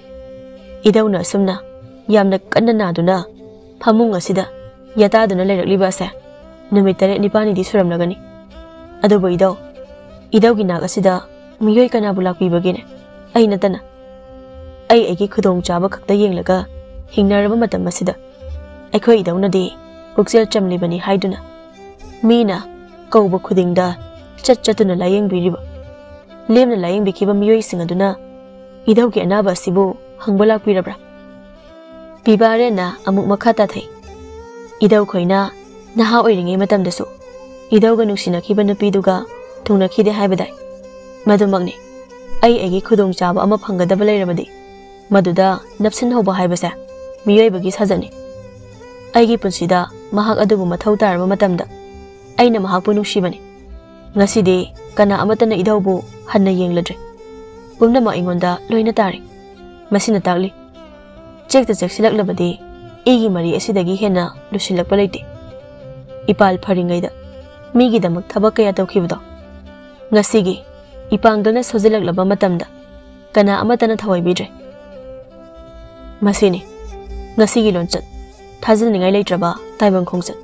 ꯏꯙꯧꯅ ꯑꯁꯨꯝꯅ ꯌꯥꯝꯅ ꯀꯟꯅ ꯅꯥꯗꯨꯅ ꯐꯃꯨꯡ ꯑꯁꯤꯗ ꯌꯥꯇꯥꯗꯨꯅ ꯂꯩꯔꯛꯂꯤꯕ ꯑꯁꯦ ꯅꯨꯃꯤꯠ ꯇꯔꯦꯠ ꯅꯤꯄꯥꯜꯅꯤꯗꯤ ꯁꯨꯔꯝꯂꯒꯅꯤ꯫ ꯑꯗꯨꯕꯨ ꯏꯙꯧ, ꯏꯙꯧꯒꯤ ꯅꯥꯛ ꯑꯁꯤꯗ ꯃꯤꯑꯣꯏ ꯀꯅꯥꯕꯨ ꯂꯥꯛꯄꯤꯕꯒꯦꯅꯦ? ꯑꯩ ꯅꯠꯇꯅ꯫ ꯑꯩ ꯑꯩꯒꯤ ꯈꯨꯗꯣꯡꯆꯥꯕ ꯈꯛꯇ ꯌꯦꯡꯂꯒ ꯍꯤꯡꯅꯔꯕ ꯃꯇꯝ ꯑꯁꯤꯗ ꯑꯩꯈꯣꯏ ꯏꯙꯧꯅꯗꯤ ꯄꯨꯛꯆꯦꯜ ꯆꯝꯂꯤꯕꯅꯤ ꯍꯥꯏꯗꯨꯅ ꯃꯤꯅ ꯀꯧꯕ ꯈꯨꯗꯤꯡꯗ ꯆꯠ ꯆꯠꯇꯨꯅ ꯂꯥꯌꯦꯡꯕꯤꯔꯤꯕ, ꯂꯦꯝꯅ ꯂꯥꯌꯦꯡꯕꯤꯈꯤꯕ ꯃꯤꯑꯣꯏꯁꯤꯡ ꯑꯗꯨꯅ ꯏꯙꯧꯒꯤ ꯑꯅꯥꯕ ꯑꯁꯤꯕꯨ ꯍꯪꯕ ꯂꯥꯛꯄꯤꯔꯕ꯭ꯔꯥ?" ꯄꯤꯕꯥꯔꯦꯟꯅ ꯑꯃꯨꯛ ꯃꯈꯥ ꯇꯥꯊꯩ, "ꯏꯙꯧꯈꯣꯏꯅ ꯅꯍꯥ ꯑꯣꯏꯔꯤꯉꯩ ꯃꯇꯝꯗꯁꯨ ꯏꯙꯧꯒ ꯅꯨꯡꯁꯤꯅꯈꯤꯕ ꯅꯨꯄꯤꯗꯨꯒ ꯊꯨꯡꯅꯈꯤꯗꯦ ꯍꯥꯏꯕꯗꯥꯏ? ꯃꯗꯨꯃꯛꯅꯤ꯫ ꯑꯩ ꯑꯩꯒꯤ ꯈꯨꯗꯣꯡꯆꯥꯕ ꯑꯃ ꯐꯪꯒꯗꯕ ꯂꯩꯔꯕꯗꯤ ꯃꯗꯨꯗ ꯅꯞꯁꯤꯟꯍꯧꯕ ꯍꯥꯏꯕꯁꯦ ꯃꯤꯑꯣꯏꯕꯒꯤ ꯁꯥꯖꯠꯅꯤ꯫ ꯑꯩꯒꯤ ꯄꯨꯟꯁꯤꯗ ꯃꯍꯥꯛ ꯑꯗꯨꯕꯨ ꯃꯊꯧ ꯇꯥꯔꯕ ꯃꯇꯝꯗ ꯑꯩꯅ ꯃꯍꯥꯛꯄꯨ ꯅꯨꯡꯁꯤꯕꯅꯤ꯫ ꯉꯁꯤꯗꯤ ꯀꯅꯥ ꯑꯃꯠꯇꯅ ꯏꯙꯧꯕꯨ ꯍꯟꯅ ꯌꯦꯡꯂꯗ꯭ꯔꯦ꯫ ꯄꯨꯝꯅꯃꯛ ꯑꯩꯉꯣꯟꯗ ꯂꯣꯏꯅ ꯇꯥꯔꯦ꯫ ꯃꯁꯤꯅ ꯇꯥꯛꯂꯤ, ꯆꯦꯛꯇ ꯆꯦꯛꯁꯤꯜꯂꯛꯂꯕꯗꯤ ꯏꯒꯤ ꯃꯔꯤ ꯑꯁꯤꯗꯒꯤ ꯍꯦꯟꯅ ꯂꯨꯁꯤꯜꯂꯛꯄ ꯂꯩꯇꯦ꯫ ꯏꯄꯥꯜ ꯐꯔꯤꯉꯩꯗ ꯃꯤꯒꯤꯗꯃꯛ ꯊꯕꯛ ꯀꯌꯥ ꯇꯧꯈꯤꯕꯗꯣ ꯉꯁꯤꯒꯤ ꯏꯄꯥꯡꯒꯜꯅ ꯁꯣꯖꯤꯜꯂꯛꯂꯕ ꯃꯇꯝꯗ ꯀꯅꯥ ꯑꯃꯠꯇꯅ ꯊꯋꯥꯏ ꯄꯤꯗ꯭ꯔꯦ꯫ ꯃꯁꯤꯅꯤ ꯉꯁꯤꯒꯤ ꯂꯣꯟꯆꯠ, ꯊꯥꯖꯅꯤꯡꯉꯥꯏ ꯂꯩꯇ꯭ꯔꯕ ꯇꯥꯏꯕꯪ ꯈꯣꯡꯆꯠ꯫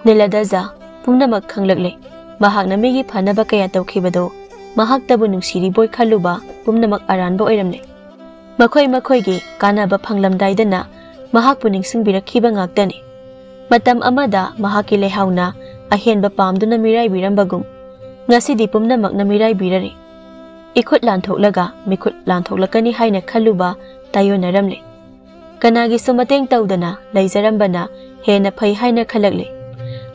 ꯅꯤꯂꯗꯖ ꯄꯨꯝꯅꯃꯛ ꯈꯪꯂꯛꯂꯦ꯫ ꯃꯍꯥꯛꯅ ꯃꯤꯒꯤ ꯐꯅꯕ ꯀꯌꯥ ꯇꯧꯈꯤꯕꯗꯣ ꯃꯍꯥꯛꯇꯕꯨ ꯅꯨꯡꯁꯤꯔꯤꯕꯣꯏ ꯈꯜꯂꯨꯕ ꯄꯨꯝꯅꯃꯛ ꯑꯔꯥꯟꯕ ꯑꯣꯏꯔꯝꯂꯦ꯫ ꯃꯈꯣꯏ ꯃꯈꯣꯏꯒꯤ ꯀꯥꯟꯅꯕ ꯐꯪꯂꯝꯗꯥꯏꯗꯅ ꯃꯍꯥꯛꯄꯨ ꯅꯤꯡꯁꯤꯡꯕꯤꯔꯛꯈꯤꯕ ꯉꯥꯛꯇꯅꯤ꯫ ꯃꯇꯝ ꯑꯃꯗ ꯃꯍꯥꯛꯀꯤ ꯂꯩꯍꯥꯎꯅ ꯑꯍꯦꯟꯕ ꯄꯥꯝꯗꯨꯅ ꯃꯤꯔꯥꯏꯕꯤꯔꯝꯕꯒꯨꯝ ꯉꯁꯤꯗꯤ ꯄꯨꯝꯅꯃꯛꯅ ꯃꯤꯔꯥꯏꯕꯤꯔꯔꯦ꯫ ꯏꯈꯨꯠ ꯂꯥꯟꯊꯣꯛꯂꯒ ꯃꯤꯈꯨꯠ ꯂꯥꯟꯊꯣꯛꯂꯛꯀꯅꯤ ꯍꯥꯏꯅ ꯈꯜꯂꯨꯕ ꯇꯥꯏꯌꯣꯟꯅꯔꯝꯂꯦ꯫ ꯀꯅꯥꯒꯤꯁꯨ ꯃꯇꯦꯡ ꯇꯧꯗꯅ ꯂꯩꯖꯔꯝꯕꯅ ꯍꯦꯟꯅ ꯐꯩ ꯍꯥꯏꯅ ꯈꯜꯂꯛꯂꯦ꯫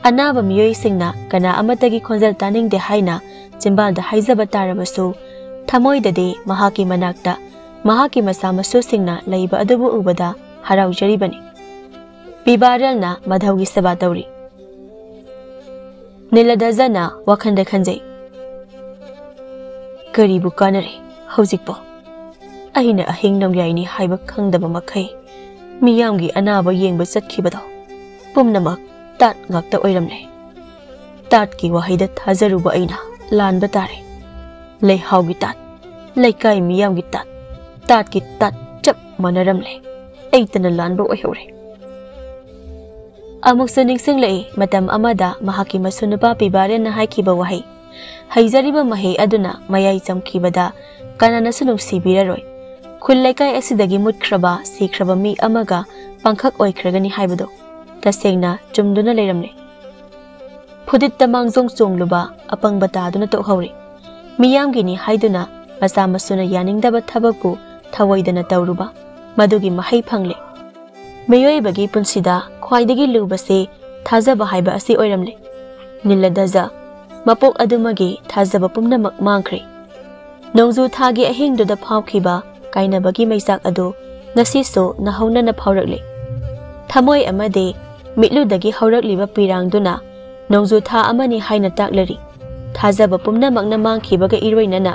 ꯑꯅꯥꯕ ꯃꯤꯑꯣꯏꯁꯤꯡꯅ ꯀꯅꯥ ꯑꯃꯠꯇꯒꯤ ꯈꯣꯟꯖꯦꯜ ꯇꯥꯅꯤꯡꯗꯦ ꯍꯥꯏꯅ ꯆꯤꯝꯕꯥꯜꯗ ꯍꯥꯏꯖꯕ ꯇꯥꯔꯕꯁꯨ ꯊꯃꯣꯏꯗꯗꯤ ꯃꯍꯥꯛꯀꯤ ꯃꯅꯥꯛꯇ ꯃꯍꯥꯛꯀꯤ ꯃꯆꯥ ꯃꯁꯨꯁꯤꯡꯅ ꯂꯩꯕ ꯑꯗꯨꯕꯨ ꯎꯕꯗ ꯍꯔꯥꯎꯖꯔꯤꯕꯅꯤ꯫ ꯄꯤꯕꯥꯔꯦꯜꯅ ꯃꯙꯧꯒꯤ ꯁꯦꯕꯥ ꯇꯧꯔꯤ꯫ ꯅꯤꯂꯗꯖꯅ ꯋꯥꯈꯜꯗ ꯈꯟꯖꯩ, "ꯀꯔꯤꯕꯨ ꯀꯥꯟꯅꯔꯦ ꯍꯧꯖꯤꯛꯄꯣ? ꯑꯩꯅ ꯑꯍꯤꯡ ꯅꯣꯡꯌꯥꯏꯅꯤ ꯍꯥꯏꯕ ꯈꯪꯗꯕ ꯃꯈꯩ ꯃꯤꯌꯥꯝꯒꯤ ꯑꯅꯥꯕ ꯌꯦꯡꯕ ꯆꯠꯈꯤꯕꯗꯣ ꯄꯨꯝꯅꯃꯛ ꯇꯥꯠ ꯉꯥꯛꯇ ꯑꯣꯏꯔꯝꯂꯦ꯫ ꯇꯥꯠꯀꯤ ꯋꯥꯍꯩꯗ ꯊꯥꯖꯔꯨꯕ ꯑꯩꯅ ꯂꯥꯟꯕ ꯇꯥꯔꯦ꯫ ꯂꯩꯍꯥꯎꯒꯤ ꯇꯥꯠ, ꯂꯩꯀꯥꯏ ꯃꯤꯌꯥꯝꯒꯤ ꯇꯥꯠ, ꯇꯥꯠꯀꯤ ꯇꯥꯠ ꯆꯞ ꯃꯥꯟꯅꯔꯝꯂꯦ꯫ ꯑꯩꯇꯅ ꯂꯥꯟꯕ ꯑꯣꯏꯍꯧꯔꯦ꯫" ꯑꯃꯨꯛꯁꯨ ꯅꯤꯡꯁꯤꯡꯂꯛꯏ, ꯃꯇꯝ ꯑꯃꯗ ꯃꯍꯥꯛꯀꯤ ꯃꯁꯨ ꯅꯨꯄꯥ ꯄꯤꯕꯥꯔꯦꯟꯅ ꯍꯥꯏꯈꯤꯕ ꯋꯥꯍꯩ, "ꯍꯩꯖꯔꯤꯕ ꯃꯍꯩ ꯑꯗꯨꯅ ꯃꯌꯥꯏ ꯆꯝꯈꯤꯕꯗ ꯀꯅꯥꯅꯁꯨ ꯅꯨꯡꯁꯤꯕꯤꯔꯔꯣꯏ꯫ ꯈꯨꯜ ꯂꯩꯀꯥꯏ ꯑꯁꯤꯗꯒꯤ ꯃꯨꯠꯈ꯭ꯔꯕ, ꯁꯤꯈ꯭ꯔꯕ ꯃꯤ ꯑꯃꯒ ꯄꯥꯡꯈꯛ ꯑꯣꯏꯈ꯭ꯔꯒꯅꯤ" ꯍꯥꯏꯕꯗꯨ ꯇꯁꯦꯡꯅ ꯆꯨꯝꯗꯨꯅ ꯂꯩꯔꯝꯂꯦ꯫ ꯐꯨꯗꯤꯠꯇ ꯃꯥꯡꯖꯣꯡ ꯆꯣꯡꯂꯨꯕ ꯑꯄꯪꯕ ꯇꯥꯗꯨꯅ ꯇꯣꯛꯍꯧꯔꯦ꯫ ꯃꯤꯌꯥꯝꯒꯤꯅꯤ ꯍꯥꯏꯗꯨꯅ ꯃꯆꯥ ꯃꯁꯨꯅ ꯌꯥꯅꯤꯡꯗꯕ ꯊꯕꯛꯄꯨ ꯊꯧꯑꯣꯏꯗꯅ ꯇꯧꯔꯨꯕ, ꯃꯗꯨꯒꯤ ꯃꯍꯩ ꯐꯪꯂꯦ꯫ ꯃꯤꯑꯣꯏꯕꯒꯤ ꯄꯨꯟꯁꯤꯗ ꯈ꯭ꯋꯥꯏꯗꯒꯤ ꯂꯨꯕꯁꯤ ꯊꯥꯖꯕ ꯍꯥꯏꯕ ꯑꯁꯤ ꯑꯣꯏꯔꯝꯂꯦ꯫ ꯅꯤꯂꯗꯖ ꯃꯄꯣꯛ ꯑꯗꯨꯃꯒꯤ ꯊꯥꯖꯕ ꯄꯨꯝꯅꯃꯛ ꯃꯥꯡꯈ꯭ꯔꯦ꯫ ꯅꯣꯡꯖꯨ ꯊꯥꯒꯤ ꯑꯍꯤꯡꯗꯨꯗ ꯐꯥꯎꯈꯤꯕ ꯀꯥꯏꯅꯕꯒꯤ ꯃꯩꯆꯥꯛ ꯑꯗꯨ ꯉꯁꯤꯁꯨ ꯅꯧꯍꯧꯅꯅ ꯐꯥꯎꯔꯛꯂꯤ꯫ ꯊꯃꯣꯏ ꯑꯃꯗꯤ ꯃꯤꯠꯂꯨꯗꯒꯤ ꯍꯧꯔꯛꯂꯤꯕ ꯄꯤꯔꯥꯡꯗꯨꯅ ꯅꯣꯡꯖꯨ ꯊꯥ ꯑꯃꯅꯤ ꯍꯥꯏꯅ ꯇꯥꯛꯂꯔꯤ꯫ ꯊꯥꯖꯕ ꯄꯨꯝꯅꯃꯛꯅ ꯃꯥꯡꯈꯤꯕꯒ ꯏꯔꯣꯏꯅꯅ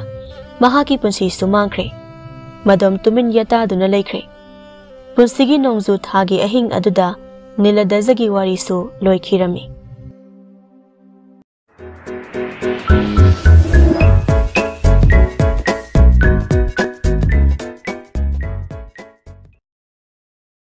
ꯃꯍꯥꯛꯀꯤ ꯄꯨꯟꯁꯤꯁꯨ ꯃꯥꯡꯈ꯭ꯔꯦ꯫ ꯃꯗꯣꯝ ꯇꯨꯃꯤꯟ ꯌꯥꯇꯥꯗꯨꯅ ꯂꯩꯈ꯭ꯔꯦ꯫ ꯄꯨꯟꯁꯤꯒꯤ ꯅꯣꯡꯖꯨ ꯊꯥꯒꯤ ꯑꯍꯤꯡ ꯑꯗꯨꯗ ꯅꯤꯂꯗꯖꯒꯤ ꯋꯥꯔꯤꯁꯨ ꯂꯣꯏꯈꯤꯔꯝꯃꯤ꯫